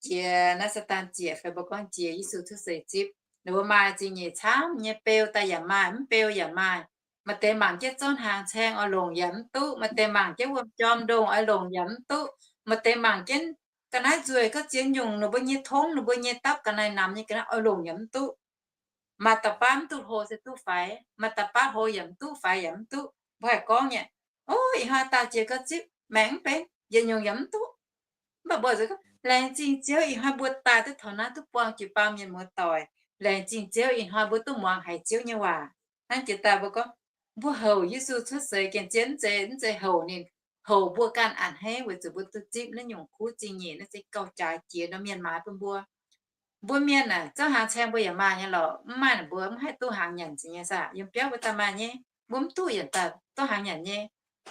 jiex naaiv Saadaan ziec fai mbuo gorngv jiex Yesu cuotv seix zipv, ninh mbuo maaih zingh nyeic camv nyei, beu daaih yaac maaih, mv beu yaac maaih. Maaih deix mangc jienv zouv hnaangx caeng oix longc yaac mv duqv, maaih deix mangc jienv wuom jorm ndongh oix longc yaac mv duqv, maaih deix mangc jienv ga'naaiv nzueic gorngv ziex nyungc, ninh mbuo nyei tongv, ninh mbuo nyei dapv ga'naaiv namx nyei ga'naaiv oix longc yaac mv duqv. Maaih dauh baav mv duqv hlo se duqv faix, maaih dauh baav hlo yaac mv duqv, faix yaac mv duqv. Mbuo haih gorngv nyei, o, ih hnoi daaih jiex ga'zipv maengc mv benx, yietc nyungc yaac mv duqv. Mv baac mbuo gorngv, laengz zingh Ziouv, ih hnoi mbuo daaih duqv taux naaiv, duqv buangh jiex baamh mienh muoz-doic. Laengz zingh Ziouv, ih hnoi mbuo duqv muangx haiz Ziouv nyei waac. Hnangv jiex daaih mbuo gorngv, mbuo houc Yesu cuotv seix gengh zien, mv zeiz, mv zeiz houc ninh, houc mbuo ganh a'hneiv weic zuqc mbuo duqv zipv naaiv nyungc kuv zingh nyeic, naaiv se gauh jaaix jiex nor mienh maaiz bun mbuo. Mbuo mienh aah, zouv hnaangx caeng mbuo yaac maaih nyei lorqc, mv maaih naaic mbuo mv haih duqv hnaangx nyanc nyei saah? Yiem biauv mbuo daaih maaih nyei, mbuo mv duqv yaac daaih duqv hnaangx nyanc nyei.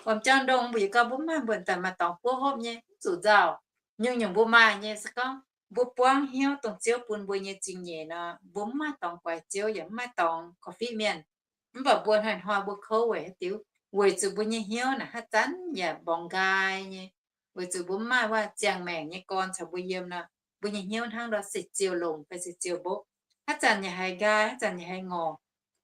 Wuom jorm ndongh mbuo yietc gauh mbuo mv maaih, mbuo daaih maaih dorngx buov hopv nyei, mv zuqc nzauh. Nyungc-nyungc mbuo maaih nyei, se gorngv mbuo buangv hnyouv dongh Ziouv bun mbuo nyei zingh nyeic nor, mbuo mv maaih dorngx guaix Ziouv yaac mv maaih dorngx korv-fiqv mienh. Mv baac mbuo hnoi-hnoi mbuo kouv weic haaix diuc? Weic zuqc mbuo nyei hnyouv naaic haaix zanc yaac mborngx nqaai nyei. Weic zuqc mbuo mv maaih wuov ziangh maengc nyei gorn caux mbuo yiem nor, mbuo nyei hnyouv hnangv ndor se ziouc longc fai se ziouc mbopv. Haaix zanc yaac haiz nqaai, haaix zanc yaac haiz ngorc.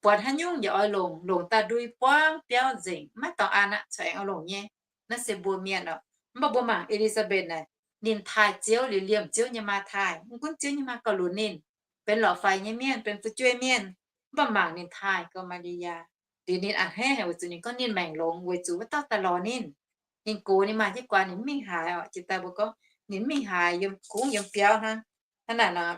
Buatc haaix nyungc yaac oix longc, longc daaih ndui buangv biauv nzengc, maiv dorngx an aqv, corc aengx oix longc nyei. Naaiv se mbuo mienh oc. Mv baac mbuo mangc E^li^saa^mbetc naaic, ninh taaih Ziouv liuz liemh Ziouv nyei maa taaih, mv gunv Ziouv nyei maa gauh lunx ninh, benx lorqc faix nyei mienh, benx fu'jueiv mienh, mv baac mangc ninh taaih gauh Maa^li^yaa. Liuz ninh a'hneiv haic weic zuqc ninh gorngv ninh maengc longx weic zuqc wuov dauh daaih lorz ninh. Ninh gox ninh maaih jienv guaax ninh mv mingh haaix oc. Jiex daaih mbuo gorngv ninh mv mingh haaix, yiem kungx yiem biauv hnangv. Hnangv naaic nor,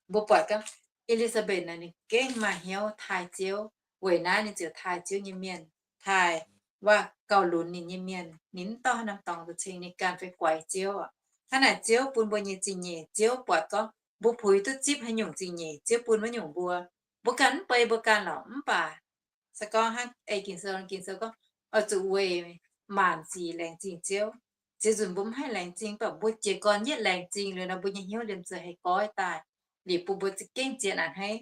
mbuo buatc gorngv E^li^saa^mbetc naaic ninh gengh maaih hnyouv taaih Ziouv. Weic naaiv ninh ziouc taaih Ziouv nyei mienh, taaih waac gauh lunx ninh nyei mienh. Ninh mv dorh haaix norm dorngx daaih ceng ninh ganh fai guaix Ziouv oc. Hnangv naaic Ziouv bun mbuo nyei zingh nyeic, Ziouv buatc gorngv mbuo puix duqv zipv haaix nyungc zingh nyeic, Ziouv bun wuov nyungc mbuo. Mbuo ganh mv bei mbuo ganh lorqc, mv baac se gorngv hnangv ei Ging-Sou, Ging-Sou gorngv oix zuqc weic maanc sic laengz zingh Ziouv. Ziex nzunc mbuo mv haih laengz zingh, mv baac mbuo jiez gorn yietv laengz zingh liuz nor, mbuo nyei hnyouv liemh zeih haih goiv daaih, liuz bun mbuo za'gengh zien a'hneiv.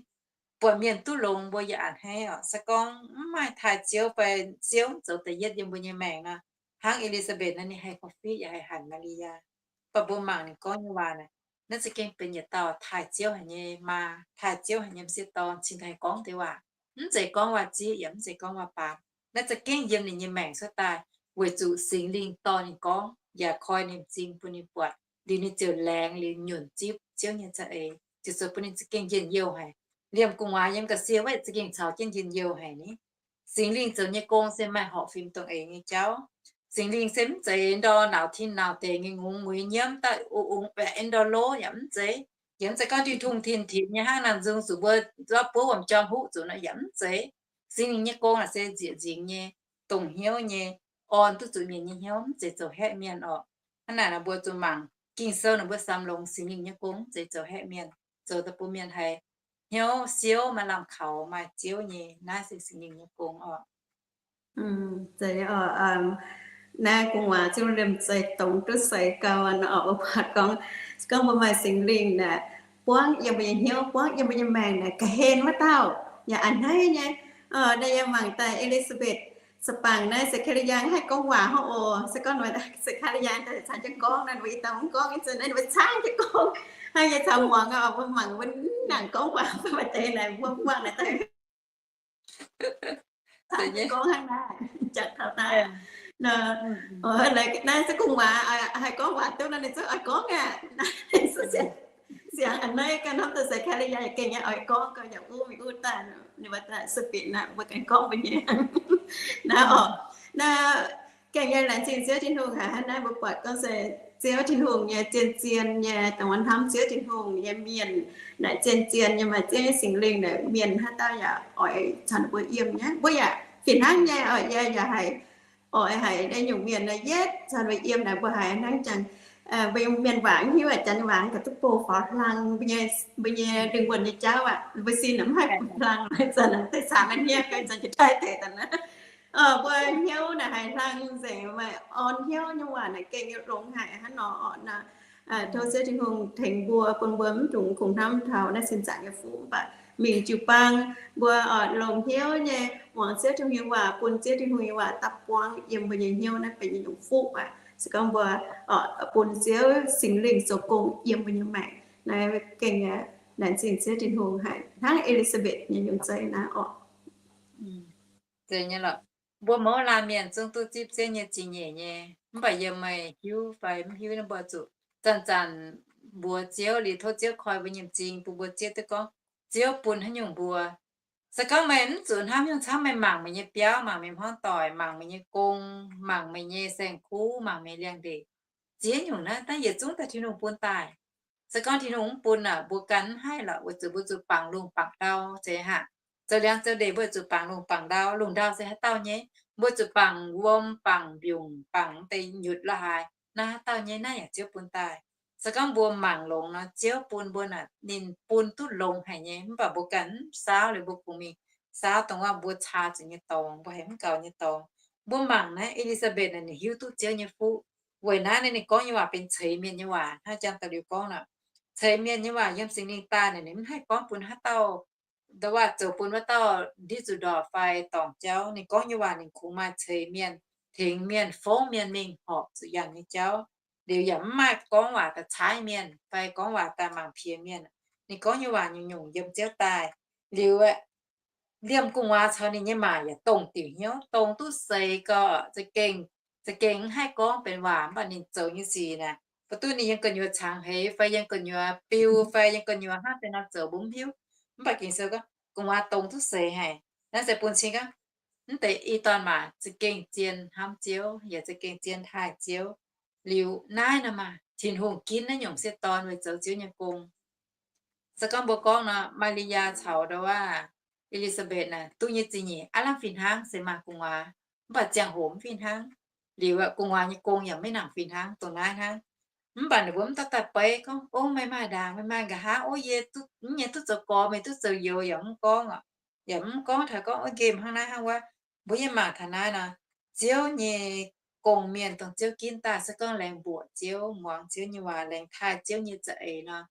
Buatc mienh duqv longx mbuo yaac a'hneiv oc. Se gorngv mv maaih taaih Ziouv fai Ziouv mv zoux da'yietv yiem mbuo nyei maengc nor, hnangv E^li^saa^mbetc naaiv ninh haih korv-fiqv yaac haih hanc Maa^li^yaa. Mv baac mbuo mangc ninh gorngv nyei waac naaic, naaiv za'gengh benx yietc dauh taaih Ziouv haic nyei maa, taaih Ziouv haic nyei m'sieqv dorn cingx daaih haih gorngv deix waac. Mv zeiz gorngv waac-zieqv yaac mv zeiz gorngv waac-baamz. Naaiv za'gengh yiem ninh nyei maengc cuotv daaih, weic zuqc Singx Lingh dorh ninh gorngv, yaac koi ninh m'zing bun ninh buatc, liuz ninh ziouc laengz liuz nyunc zipv Ziouv nyei za'eix, ziouc zoux bun ninh za'gengh njien-youh haic. Liemh gu'nguaaz yiem ga'sie wuov za'gengh caux jienv njien-youh haic ni. Singx Lingh zoux nyei gong se maaih horpc fim dongh eix nyei jauv. Singx Lingh se mv zeiz ndor nauz tin nauz deic nyei ngongh mueiz nyiemv daaih ong-ong baeqc ndor lov yaac mv zeiz. Yaac mv zeiz gorngv tin-tungh tin-tinx nyei hnangv nangh nzung zuqc mbuo zorqv buov wuom jorm huqv zuqc nor yaac mv zeiz. Singx Lingh nyei gong naaic se nzieqc nzingx nyei, dongh hnyouv nyei, orn duqv zuqc mienh nyei hnyouv, mv zeiz zoux haeqv mienh oc. Hnangv naaic nor mbuo zuqc mangc Ging-Sou naaic mbuo samx longx Singx Lingh nyei gong mv zeiz zoux haeqv mienh, zoux daaih bun mienh haiz hnyouv siouv maaih lamh kaux maaih Ziouv nyei. Naaiv se Singx Lingh nyei gong oc. Naaiv gu'nguaaz zungv liemh zeih dongz duqv seix gau nor oc. Mbuo buatc gorngv, gorngv mbuo maaih Singx Lingh naaic buangv yiem mbuo nyei hnyouv, buangv yiem mbuo nyei maengc naaic, ga'hlen wuov dauh yaac a'hneiv nyei. Naaiv yie mangc daaih E^li^saa^mbetc, Saa^bangc naaiv, Saa^kaa^li^yaa haih gorngv waac hnangv oc. Se gorngv Saa^kaa^li^yaa daaih caux jienv gorngv naaiv, mbuo ih dauh mv gorngv, ih zanc naaiv mbuo caangv jienv gorngv. Hnangv yie caux muangx oc, mbuo mangc mbuo nangc gorngv waac mv baac deix naaic mbuo buangh naaic daaih Gorngv hnangv naaiv, jangx taux naaiv. Naaiv se gu'nguaaz haih gorngv waac duqv nor, ninh zungv oix gorngv aqv. Naaiv se siang-a'hneiv ganh hnamv daaih se Kali yaac gengh nyei oix gorngv gau yaac wuov mingh wuov daaih, ninh mbuo daaih sueih bieqc naaiv mbuo ganh gorngv mbuo nyei. Naaiv oc, naaiv gengh nyei laengz zingh Ziouv Tin-Hungh haic hnangv naaiv mbuo buatc gorngv se Ziouv Tin-Hungh nyei zien-zien nyei dongh wuov hnamv Ziouv Tin-Hungh nyei mienh naaic, zien-zien nyei maaih Ziouv nyei Singx Lingh naaic, mienh haaix dauh yaac oix caux ninh mbuo yiem nyei. Mbuo yaac fih hnangv nyei oc, yie yaac haiz oix haiz naaiv nyungc mienh naaiv yietv caux ninh mbuo yiem naaic, mbuo haiz hnangv jangx mbuo mienh waac mv hiuv aqv, janx waac gauh duqv bouh faaux hlang, mbuo nyei lingh wuonh nyei jauv aqv, mbuo sin mv haih bouh hlang, zanc deix caux maaih hniev, zanc jiex daaih deix daaih naaiv. Mbuo hnyouv naaic haiz hlang nzengc, maaih orn hnyouv nyei waac naaic gengh nyei longx haic hnangv nor oc. Naaiv tov Ziouv Tin-Hungh tengx mbuo, bun mbuo mv dungx kungx hnamv taux naaiv sin zaangc nyei fuqv, mv baac mingh jiu-baang mbuo oix longx hnyouv nyei muangx Ziouv Tin-Hungh nyei waac, bun Ziouv Tin-Hungh nyei waac daaih buangv yiem mbuo nyei hnyouv naaiv benx nyei nyungc fuqv aqv. Se gorngv mbuo bun Ziouv Singx Lingh zoux gong yiem mbuo nyei maengc. Naaiv gengh laengz zingh Ziouv Tin-Hungh haic hnangv E^li^saa^mbetc nyei nyungc zeiv naaiv oc. Zeiz nyei lorqc. Mbuo mouz laanh mienh zungv duqv zipv Ziouv nyei zingh nyeic nyei, mv baac yiem meih hiuv fai mv hiuv naaiv mbuo zuqc zanc-zanc mbuox Ziouv liuz tov Ziouv koi mbuo nyei m'zing, bun mbuo Ziouv duqv gorngv Ziouv bun haaix nyungc mbuo. Se gorngv meih mv zuqc hnamv nyungc camv, meih mangc meih nyei biauv, mangc meih hmuangv doic, mangc meih nyei gong, mangc meih nyei saeng-kuv, mangc meih liangx-ndeic, ziex nyungc naaiv daaih yietc zungv daaih Tin-Hungh bun daaih. Se gorngv Tin-Hungh mv bun aqv, mbuo ganh mv haih lorqc, weic zuqc mbuo zuqc bangc lungh bangc ndau zeiz haic. Zoux liangx zoux ndeic mbuo zuqc bangc lungh bangc ndau. Lungh ndau se haaix dauh nyei? Mbuo zuqc bangc wuom, bangc mbiungc, bangc deix nyutc la'haaix, naaiv haaix dauh nyei? Naaiv yaac Ziouv bun daaih. Se gorngv mbuo mangc longx nor, Ziouv bun mbuo naaic ninh bun duqv longx haic nyei, mv baac mbuo ganh mv saauv liuz mbuo kungx mingh saauv dongh wuov mbuo caa zuqc nyei dorngx, mbuo haiz mv gaux nyei dorngx. Mbuo mangc naaiv E^li^saa^mbetc naaic ninh hiuv duqv Ziouv nyei fuqv. Weic naaiv ninh gorngv nyei waac benx ceix mienh nyei waac, hnangv jang da'liuz gorngv nor, ceix mienh nyei waac yiem Singx Lingh daaih naaic ninh mv haih gorngv bun haaix dauh, nda'waac zoux bun wuov dauh ndiev zuqc ndorpc fai dorngc jauv. Ninh gorngv nyei waac ninh kungx maaih ceix mienh, tengx mienh, fongv mienh mingh horpc zuqc yangh nyei jauv. Liuz yaac mv maaih gorngv waac daaih caaiv mienh fai gorngv waac daaih mangc piex mienh. Ninh gorngv nyei waac nyungc-nyungc yiem Ziouv daaih. Liuz liemh gu'nguaaz caux ninh nyei maaic yaac dongh diuc hnyouv, dongh duqv seix gau, za'gengh, za'gengh mv haih gorngv benx waac, mv baac ninh zoux nyei sic naaic, ba'duqv ninh yiem gu'nyuoz cangx heix fai yiem gu'nyuoz biu fai yiem gu'nyuoz hnangv deix nor zoux mbuo mv hiuv. Mv baac Ging-Sou gorngv gu'nguaaz dongh duqv seix haic. Naaiv se bun cing gorngv mv deix i dorn maac za'gengh zien hnamv Ziouv, yaac za'gengh zien taaih Ziouv. Liuz naaiv nor maah, Tin-Hungh ginv naaiv nyungc sieqv dorn weic zoux Ziouv nyei gong. Se gorngv mbuo gorngv nor, Maa^li^yaa caux nda'waac E^li^saa^mbetc naaic duqv nyei zingh nyeic aav lamh fih hnangv se maaih gu'nguaaz, mv baac ziangh hoc mv fih hnangv. Liuz gu'nguaaz nyei gong yaac maiv nangc fih hnangv, dongh naaiv hnangv. Mv baac ninh mbuo mv dauh daaih beiv gorngv, ov, meih maaih ndaangc, meih maaih nqa'haav, ov, yie duqv, yie duqv zoux gorx, meih duqv zoux youz, yaac mv gorngv oc. Yaac mv gorngv taux gorngv, ov, nqemh hnangv naaiv hnangv wuov. Mbuo yie mangc taux naaiv nor, Ziouv nyei gong-mienh dongh Ziouv ginv daaih se gorngv laengz mbuoqc Ziouv, muangx Ziouv nyei waac, laengz taaih Ziouv nyei za'eix nor,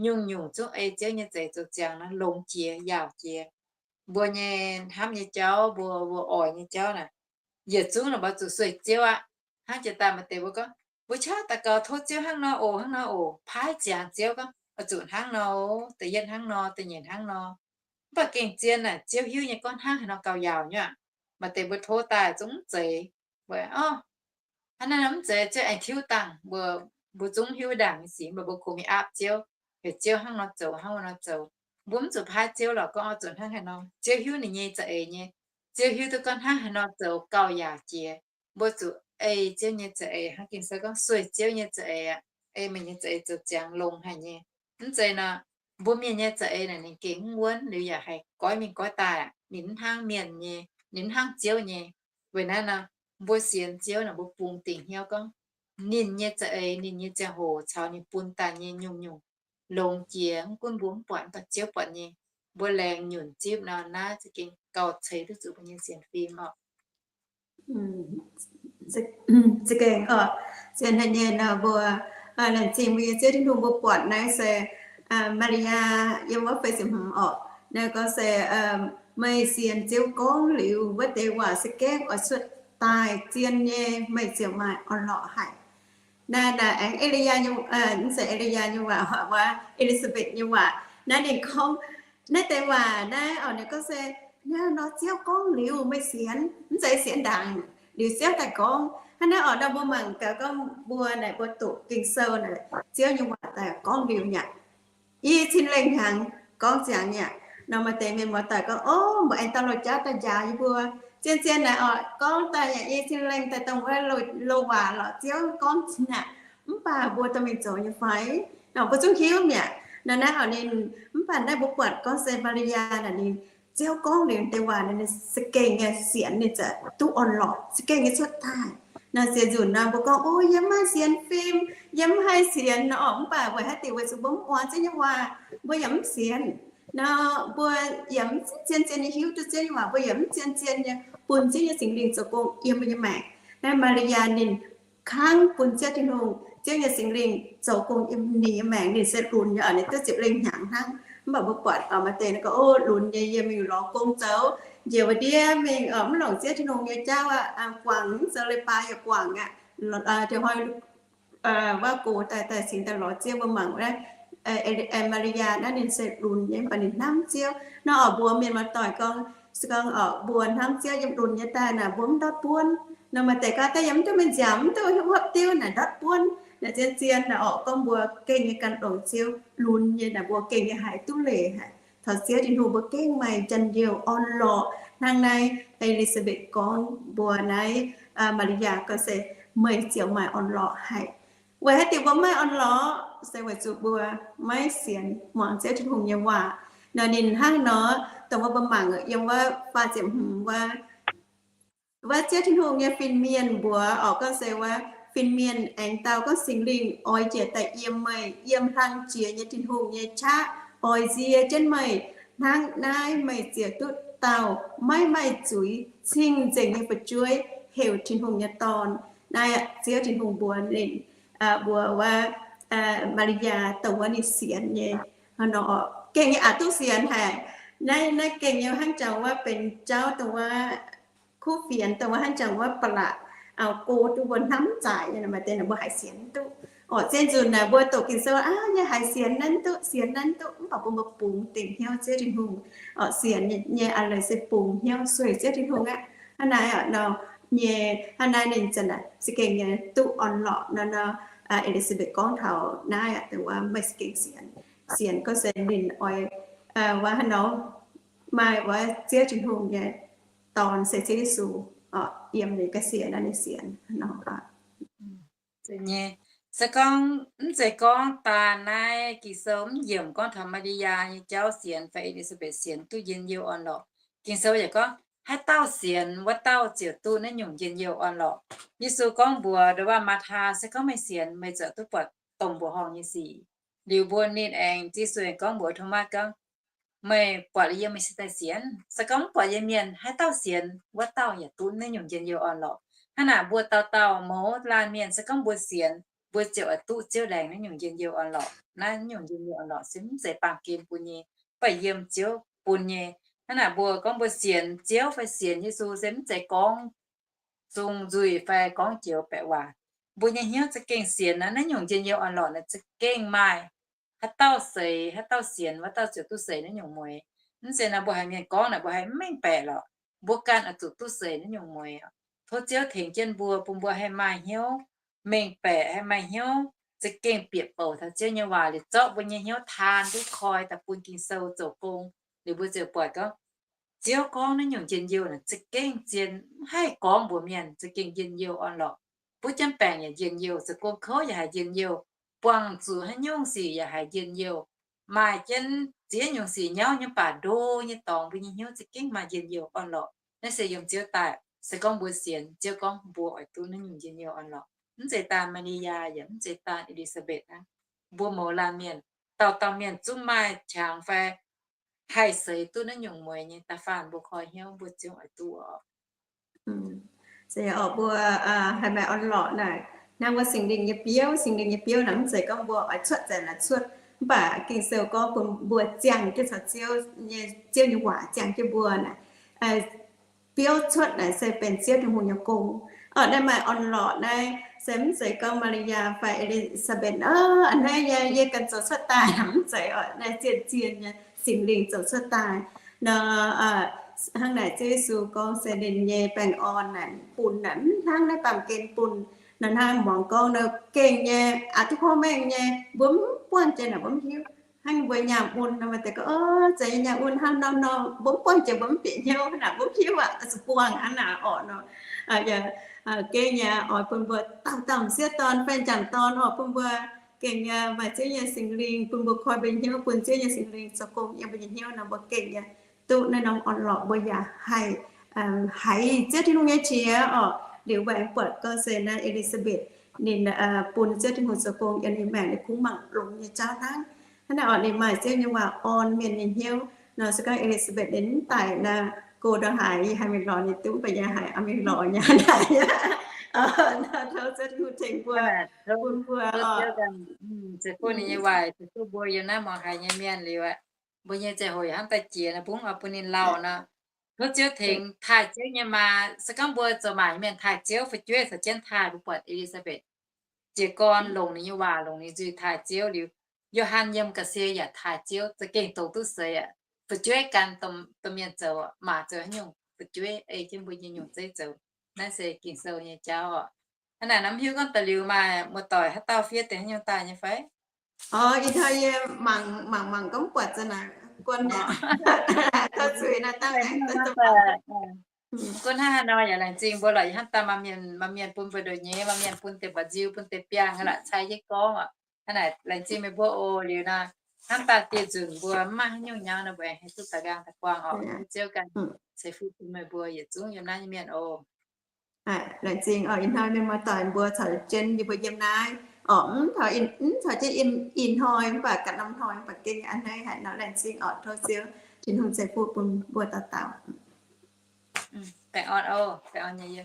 nyungc-nyungc zungv ei Ziouv nyei za'eix zoux ziangx nor, longx jiex, yaauc jiex. Mbuo nyei hnamv nyei jauv, mbuo, mbuo oix nyei jauv naaic, yietc zungv naaic mbuo zuqc sueih Ziouv aqv. Hnangv jiex daaih maaih deix mbuo gorngv, mbuo qaqv daux gaux tov Ziouv hnangv nor oc, hnangv nor oc, paaiv ziangx Ziouv gorngv, oix zuqc hnangv nor, da'yietv hnangv nor, da'nyeic hnangv nor. Mv baac gengh zien naaic Ziouv hiuv nyei gorngv hnangv haaix nor gauh yaauc nyei aqv. Maaih deix mbuo tov daaih zungv mv zeiz. Mbuo, ov, hnangv naaiv nor mv zeiz, Ziouv aengx tiuv dangh. Mbuo, mbuo zungv hiuv ndaangc nyei sic, mv baac mbuo kungx mingh aapv Ziouv, heuc Ziouv hnangv nor zoux, hnangv nor zoux. Mbuo mv zuqc paaiv Ziouv lorqc gorngv oix zuqc hnangv haaix nor. Ziouv hiuv ninh nyei za'eix nyei. Ziouv hiuv duqv gorngv hnangv haaix nor zoux gauh yaauc jiex. Mbuo zuqc ei Ziouv nyei za'eix, hnangv Ging-Sou gorngv sueih Ziouv nyei za'eix aqv. Ei meih nyei za'eix zoux ziangx longx haic nyei. Mv zeiz nor, mbuo mienh nyei za'eix naaic ninh gengh mv wuonv liuz yaac haih goiv mingh goiv daaih aqv. Ninh mv hnangv mienh nyei, ninh mv hnangv Ziouv nyei. Weic naaiv nor, mbuo sienx Ziouv naaic mbuo bungx dingc hnyouv gorngv ninh nyei za'eix, ninh nyei ziangh hoc caux ninh bun daaih nyei nyungc-nyungc longx jiex, mv gunv mbuo mv buatc, mv baac Ziouv buatc nyei. Mbuo laengz nyunc zipv nor, naaiv za'gengh gauh ceix duqv zuqc mbuo nyei sienx fim oc. Za'gengh oc, zien haic nyei nor mbuo laengz zingh mbuo nyei Ziouv Tin-Hungh. Mbuo buatc naaiv se Maa^li^yaa yiem wuov feix ziepc hmz oc. Naaiv gorngv se meih sienx Ziouv gorngv liuz wuov deix waac se gaengh oix cuotv daaih zien nyei, meih ziouc maaih orn-lorqc haic. Naaiv, naaiv aengx E^li^yaa nyei, mv zeiz E^li^yaa nyei waac, wuov E^li^saa^mbetc nyei waac. Naaiv ninh gorngv naaiv deix waac naaiv oc, ninh gorngv se Naaiv nor Ziouv gorngv liuz meih sienx, mv zeiz sienx ndaangc. Liuz Ziouv daaih gorngv hnangv naaiv oc. Nor mbuo mangc gaax gorngv mbuo naaic, mbuo doqc Ging-Sou naaic, Ziouv nyei waac daaih gorngv liuz mi'aqv. I cin lengh hnyangx gorngv ziangx mi'aqv. Nor maaih deix mienh muoz-doic gorngv, Ov, mbuo aengx dauh loz-jauv daaih njaaux yie mbuo. Zien-zien naaic oc, gorngv daaih yaac i cin lengh daaih dongh wuov lo, lo waac lorqc, Ziouv gorngv aqv. Mv baac mbuo dorh mingh zoux nyei fai? Nor mbuo zungv hiuv mi'aqv. Nor naaiv oc ninh, mv baac naaiv mbuo buatc gorngv se Maa^li^yaa naaic ninh, Ziouv gorngv liuz deix waac ninh za'gengh nyei sienx, ninh za'gengh duqv orn-lorqc, za'gengh nyei cuotv daaih. Nor sienx nzunc nor mbuo gorngv, Ov, yie mv haih sienx fim, yie mv haih sienx nor oc. Mv baac weic haaix diuc? Weic zuqc mbuo mv oix Ziouv nyei waac, mbuo yaac mv sienx. Nor mbuo yaac mv zien-zien nyei hiuv duqv Ziouv nyei waac, mbuo yaac mv zien-zien nyei bun Ziouv nyei Singx Lingh zoux gong yiem mbuo nyei maengc. Naaiv Maa^li^yaa ninh kangv bun Ziouv Tin-Hungh, Ziouv nyei Singx Lingh zoux gong yiem ninh nyei maengc. Ninh se lunx nyei oc, ninh duqv ziepc lengh hnyangx hnangv. Mv baac mbuo buatc oc, maaih deix naaiv gorngv, Ov, lunx nyei, yie mingh lorz gong zoux, njiec wuov ndiev mingh oc, mv longc Ziouv Tin-Hungh nyei jauv aqv, guangc, mv zoux leiz-baaix yaac guangc aqv. Hnoi wuov gox daaih, daaih cingx daaih lorz Ziouv. Mbuo mangc wuov, Maa^li^yaa naaiv ninh se lunx nyei, mv baac ninh hnamv Ziouv. Nor oc, mbuo mienh muoz-doic gorngv, se gorngv oc, mbuo hnamv Ziouv yiem lunx nyei daaih naaic, mbuo mv ndortv buonv. Nor maaih deix gorngv, Daaih yie mv duqv mingh nziaauc, mv duqv hiuv hopv diuv naaic, ndortv buonv. Naaic zien-zien naaic oc, gorngv mbuo gengh nyei gan longx Ziouv, lunx nyei naaic, mbuo gengh nyei haiz duqv leiz haic. Taux Ziouv Tin-Hungh mbuo gengh maaih njien-youh orn-lorqc. Hnangv naaiv E^li^saa^mbetc gorngv mbuo naaiv, Maa^li^yaa gorngv se, Meih ziouc maaih orn-lorqc haic. Weic haaix diuc mbuo maaih orn-lorqc? Se weic zuqc mbuo maiv sienx muangx Ziouv Tin-Hungh nyei waac. Nor ninh hnangv nor, dongh wuov mbuo mangc yiem wuov faah ziepc hmz wuov, wuov Ziouv Tin-Hungh nyei fin-mienh mbuox oc, gorngv se wuov fin-mienh aengx dau gorngv, Singx Lingh oix njiec daaih yiem meih, yiem hlang jiex nyei Tin-Hungh nyei qaqv oix nzie jienv meih. Hnangv naaiv meih ziouc duqv dauh maiv maaih zuiz, cing-nzengc nyei fu'jueiv, heuc Tin-Hungh nyei Dorn. Naaiv Ziouv Tin-Hungh mbuox ninh, mbuox wuov Maa^li^yaa dongh wuov ninh sienx nyei. Nor gengh nyei aqc duqv sienx haic. Naaiv, naaiv gengh nyei hnangv jangx wuov benx jauv dongh wuov kuv fienx, dongh wuov hnangv jangx wuov ba'laqc go duqv mbuo hnamv zaic nyei, maaih deix mbuo haiz sienx mv duqv. Oc, zien nzunc naaic mbuo doqc Ging-Sou aqv, yie haiz sienx naaiv mv duqv, sienx naaiv mv duqv, mv baac bun mbuo bungx dingc hnyouv Ziouv Tin-Hungh. Oc, sienx nyei a'leiz se bungx hnyouv sueih Ziouv Tin-Hungh aqv. Hnangv naaiv nor nyei, hnangv naaiv ninh zanc naaic za'gengh nyei duqv orn-lorqc nor, nor E^li^saa^mbetc gorngv taux naaiv aqv, dongh wuov meih za'gengh sienx. Sienx gorngv se ninh oix, wuov haaix nor, maaih wuov Ziouv Tin-Hungh nyei Dorn se Ziouv Yesu, yiem ninh ga'sie naaiv ninh sienx nor. Se gorngv mv zeiz gorngv daan naaiv Ging-Sou mv yiemc gorngv taux Maa^li^yaa nyei jauv sienx fai E^li^saa^mbetc sienx duqv njien-youh orn-lorqc. Ging-Sou yaac gorngv, haaix dauh sienx, wuov dauh ziouc duqv naaiv nyungc njien-youh orn-lorqc. Yesu gorngv mbuox ndongc wuov Maa^taa, se gorngv meih sienx, meih ziouc duqv buatc dongh mbuoqc horngh nyei sic. Liuz mbuo ninh aengx, Yesu aengx gorngv mbuox Tomaa gorngv, meih buatc yie, meih se daaih sienx. Se gorngv mv buatc yie mienh, haaix dauh sienx, wuov dauh yaac duqv naaiv nyungc njien-youh orn-lorqc. Hnangv naaic mbuo dauh dauh mouz laanh mienh, se gorngv mbuo sienx, mbuo ziouc oix duqv Ziouv laengz naaiv nyungc njien-youh orn-lorqc. Naaiv nyungc njien-youh orn-lorqc se mv zeiz baamh gen bun nyei, mv baac yiem Ziouv bun nyei. Hnangv naaic mbuo gorngv mbuo sienx Ziouv fai sienx Yesu se mv zeiz gorngv zungh nzuih fai gorngv joux baeqc waac. Mbuo nyei hnyouv za'gengh sienx naaiv, naaiv nyungc njien-youh orn-lorqc naaic za'gengh maaih. Haaix dauh seix, haaix dauh sienx, wuov dauh ziouc duqv seix naaiv nyungc mueix. Mv zeiz nor mbuo haiz mienh gorngv naaic mbuo haih mv mengh baeqc lorqc. Mbuo ganh oix zuqc duqv seix naaiv nyungc mueix. Tov Ziouv tengx jienv mbuo, bun mbuo haih maaih hnyouv mengh baeqc, haih maaih hnyouv za'gengh bieqc bouc taux Ziouv nyei waac liuz zorqv mbuo nyei hnyouv taan duqv koi daaih bun Ging-Sou zoux gong. Liuz mbuo ziouc buatc gorngv, Ziouv gorngv naaiv nyungc njien-youh naaic za'gengh zien, mv haih gorngv mbuox mienh, za'gengh njien-youh orn-lorqc. Butv jienv baengc yaac njien-youh, zoux gong kouv yaac haiz njien-youh, buangh zuqc haaix nyungc sic yaac haiz njien-youh, maaih jienv ziex nyungc sic nyauv nyei, mv baac ndo nyei dorngx mbuo nyei hnyouv za'gengh maaih njien-youh orn-lorqc. Naaiv se yiem Ziouv daaih. Se gorngv mbuo sienx, Ziouv gorngv mbuo oix duqv naaiv nyungc njien-youh orn-lorqc. Mv zeiz daan Maa^li^yaa yaac mv zeiz daan E^li^saa^mbetc aqv. Mbuo mouz laanh mienh, dauh dauh mienh zungv maaih qangx fai haih seix duqv naaiv nyungc mueix nyei. Da'faanh mbuo koi hnyouv mbuo zungv oix duqv oc. Se oc, mbuo haih maaih orn-lorqc naaic, hnangv wuov Singx Lingh nyei biouv. Singx Lingh nyei biouv naaic mv zeiz gorngv mbuo oix cuotv zanc naaic cuotv, mv baac Ging-Sou gorngv bun mbuo ziangh jienv caux Ziouv nyei, Ziouv nyei waac ziangh jienv mbuo naaic, biouv cuotv naaic se benx Ziouv Tin-Hungh nyei gong. Oc, naaiv maaih orn-lorqc naaiv se mv zeiz gorngv Maa^li^yaa fai E^li^saa^mbetc, aa, naaiv yie, yie ganh zoux cuotv daaih, mv zeiz oc. Naaiv zien-zien nyei Singx Lingh zoux cuotv daaih nor. Hnangv naaic Ziouv Yesu gorngv se ninh nyei baengh orn naaic bun naaic mv hnangv naaiv baamh gen bun. Naaiv hnangv muangx gorngv nor gengh nyei, aa, duqv korv mengh nyei, mbuo mv buangh jiex naaic mbuo mv hiuv. Hnangv mbuo nyaah mun nor, maaih deix gorngv, o, zeiz nyaah mun hnangv nor nor, mbuo mv buangh jiex mbuo mv bieqc hnyouv naaic, mbuo mv hiuv aqv, zuqc buangh hnangv naaic orqc nor. Gengh nyei oix bun mbuo dauh dauh m'sieqv dorn, baengh jangc dorn orqc, bun mbuo gengh nyei maaih Ziouv nyei Singx Lingh bun mbuo koi mbuo nyei hnyouv, bun Ziouv nyei Singx Lingh zoux gong yiem mbuo nyei hnyouv nor, mbuo gengh nyei duqv naaiv norm orn-lorqc, mbuo yaac haih, haih Ziouv Tin-Hungh nyei qiex orqc. Liuz mbuo aengx buatc gorngv se naaiv E^li^saa^mbetc ninh bun Ziouv Tin-Hungh zoux gong yiem ninh maengc, ninh kungx mangc longx nyei jauv hnangv. Hnangv naaic orqc, ninh maaih Ziouv nyei waac orn mienh nyei hnyouv nor. Se gorngv E^li^saa^mbetc ninh mv daic nor, go ndongc haaix yie haih mingh lorz ninh duqv, mv baac yie haih mingh lorz nyei naaic. Tov Ziouv Tin-Hungh tengx mbuo, bun mbuo, se bun ninh nyei waac, se bun mbuo yiem naaiv muangx haiz nyei mienh liuz aqv, mbuo nyei ziangh hoc yaac hnamv daaih jiex nor, mbuo mv oix bun ninh lauh nor. Tov Ziouv tengx taaih Ziouv nyei maa. Se gorngv mbuo zoux maac nyei mienh taaih Ziouv, fu'jueiv caux jienv taaih. Mbuo buatc E^li^saa^mbetc jiez gorn longc ninh nyei waac, longc ninh nzuih taaih Ziouv liuz, Yo^han yiem ga'sie yaac taaih Ziouv, za'gengh dongz duqv seix aqv. Fu'jueiv gan domh mienh zoux, maac zoux haaix nyungc, fu'jueiv ei jienv mbuo nyei nyungc zeiv zoux. Naaiv se Ging-Sou nyei jauv orqc. Hnangv naaic nor mv hiuv gorngv da'liuz maaih muoz-doic haaix dauh fiev deix haaix nyungc daaih nyei fai? Orqc, ih hnoi yie mangc mangc mangc gorngv buatc za'naaic guon orqc. Guon hnangv haaix nor yaac laengz zingh mbuo lorqc. Yie hnamv daaih maaih mienh, maaih mienh bun mbuo ndoqv nyei, maaih mienh bun deix mba'nziu, bun deix biangh, hlaax cai jienv gorngv orqc. Hnangv naaic laengz zingh meih mbuo oc. Liuz nor, hnamv daaih dieh nzunc mbuo mv maaih haaix nyungc nyauv nor, mbuo aengx haih duqv daux nqaang daux buangh orqc. Ziouv ganh ceix fuqv bun meih mbuo yietc zungv yiem naaiv nyei mienh oc. Laengz zingh orqc. Ih hnoi mienh muoz-doic mbuo caux jienv yie mbuo yiem naaiv orqc, mv caux jienv ih hnoi mv baac ganh norm hnoi mv baac gengh a'hneiv haic nor. Laengz zingh orqc. Tov Ziouv Tin-Hungh ceix fuqv bun mbuo dauh dauh. Baengh orn oc, baengh orn nyei yie.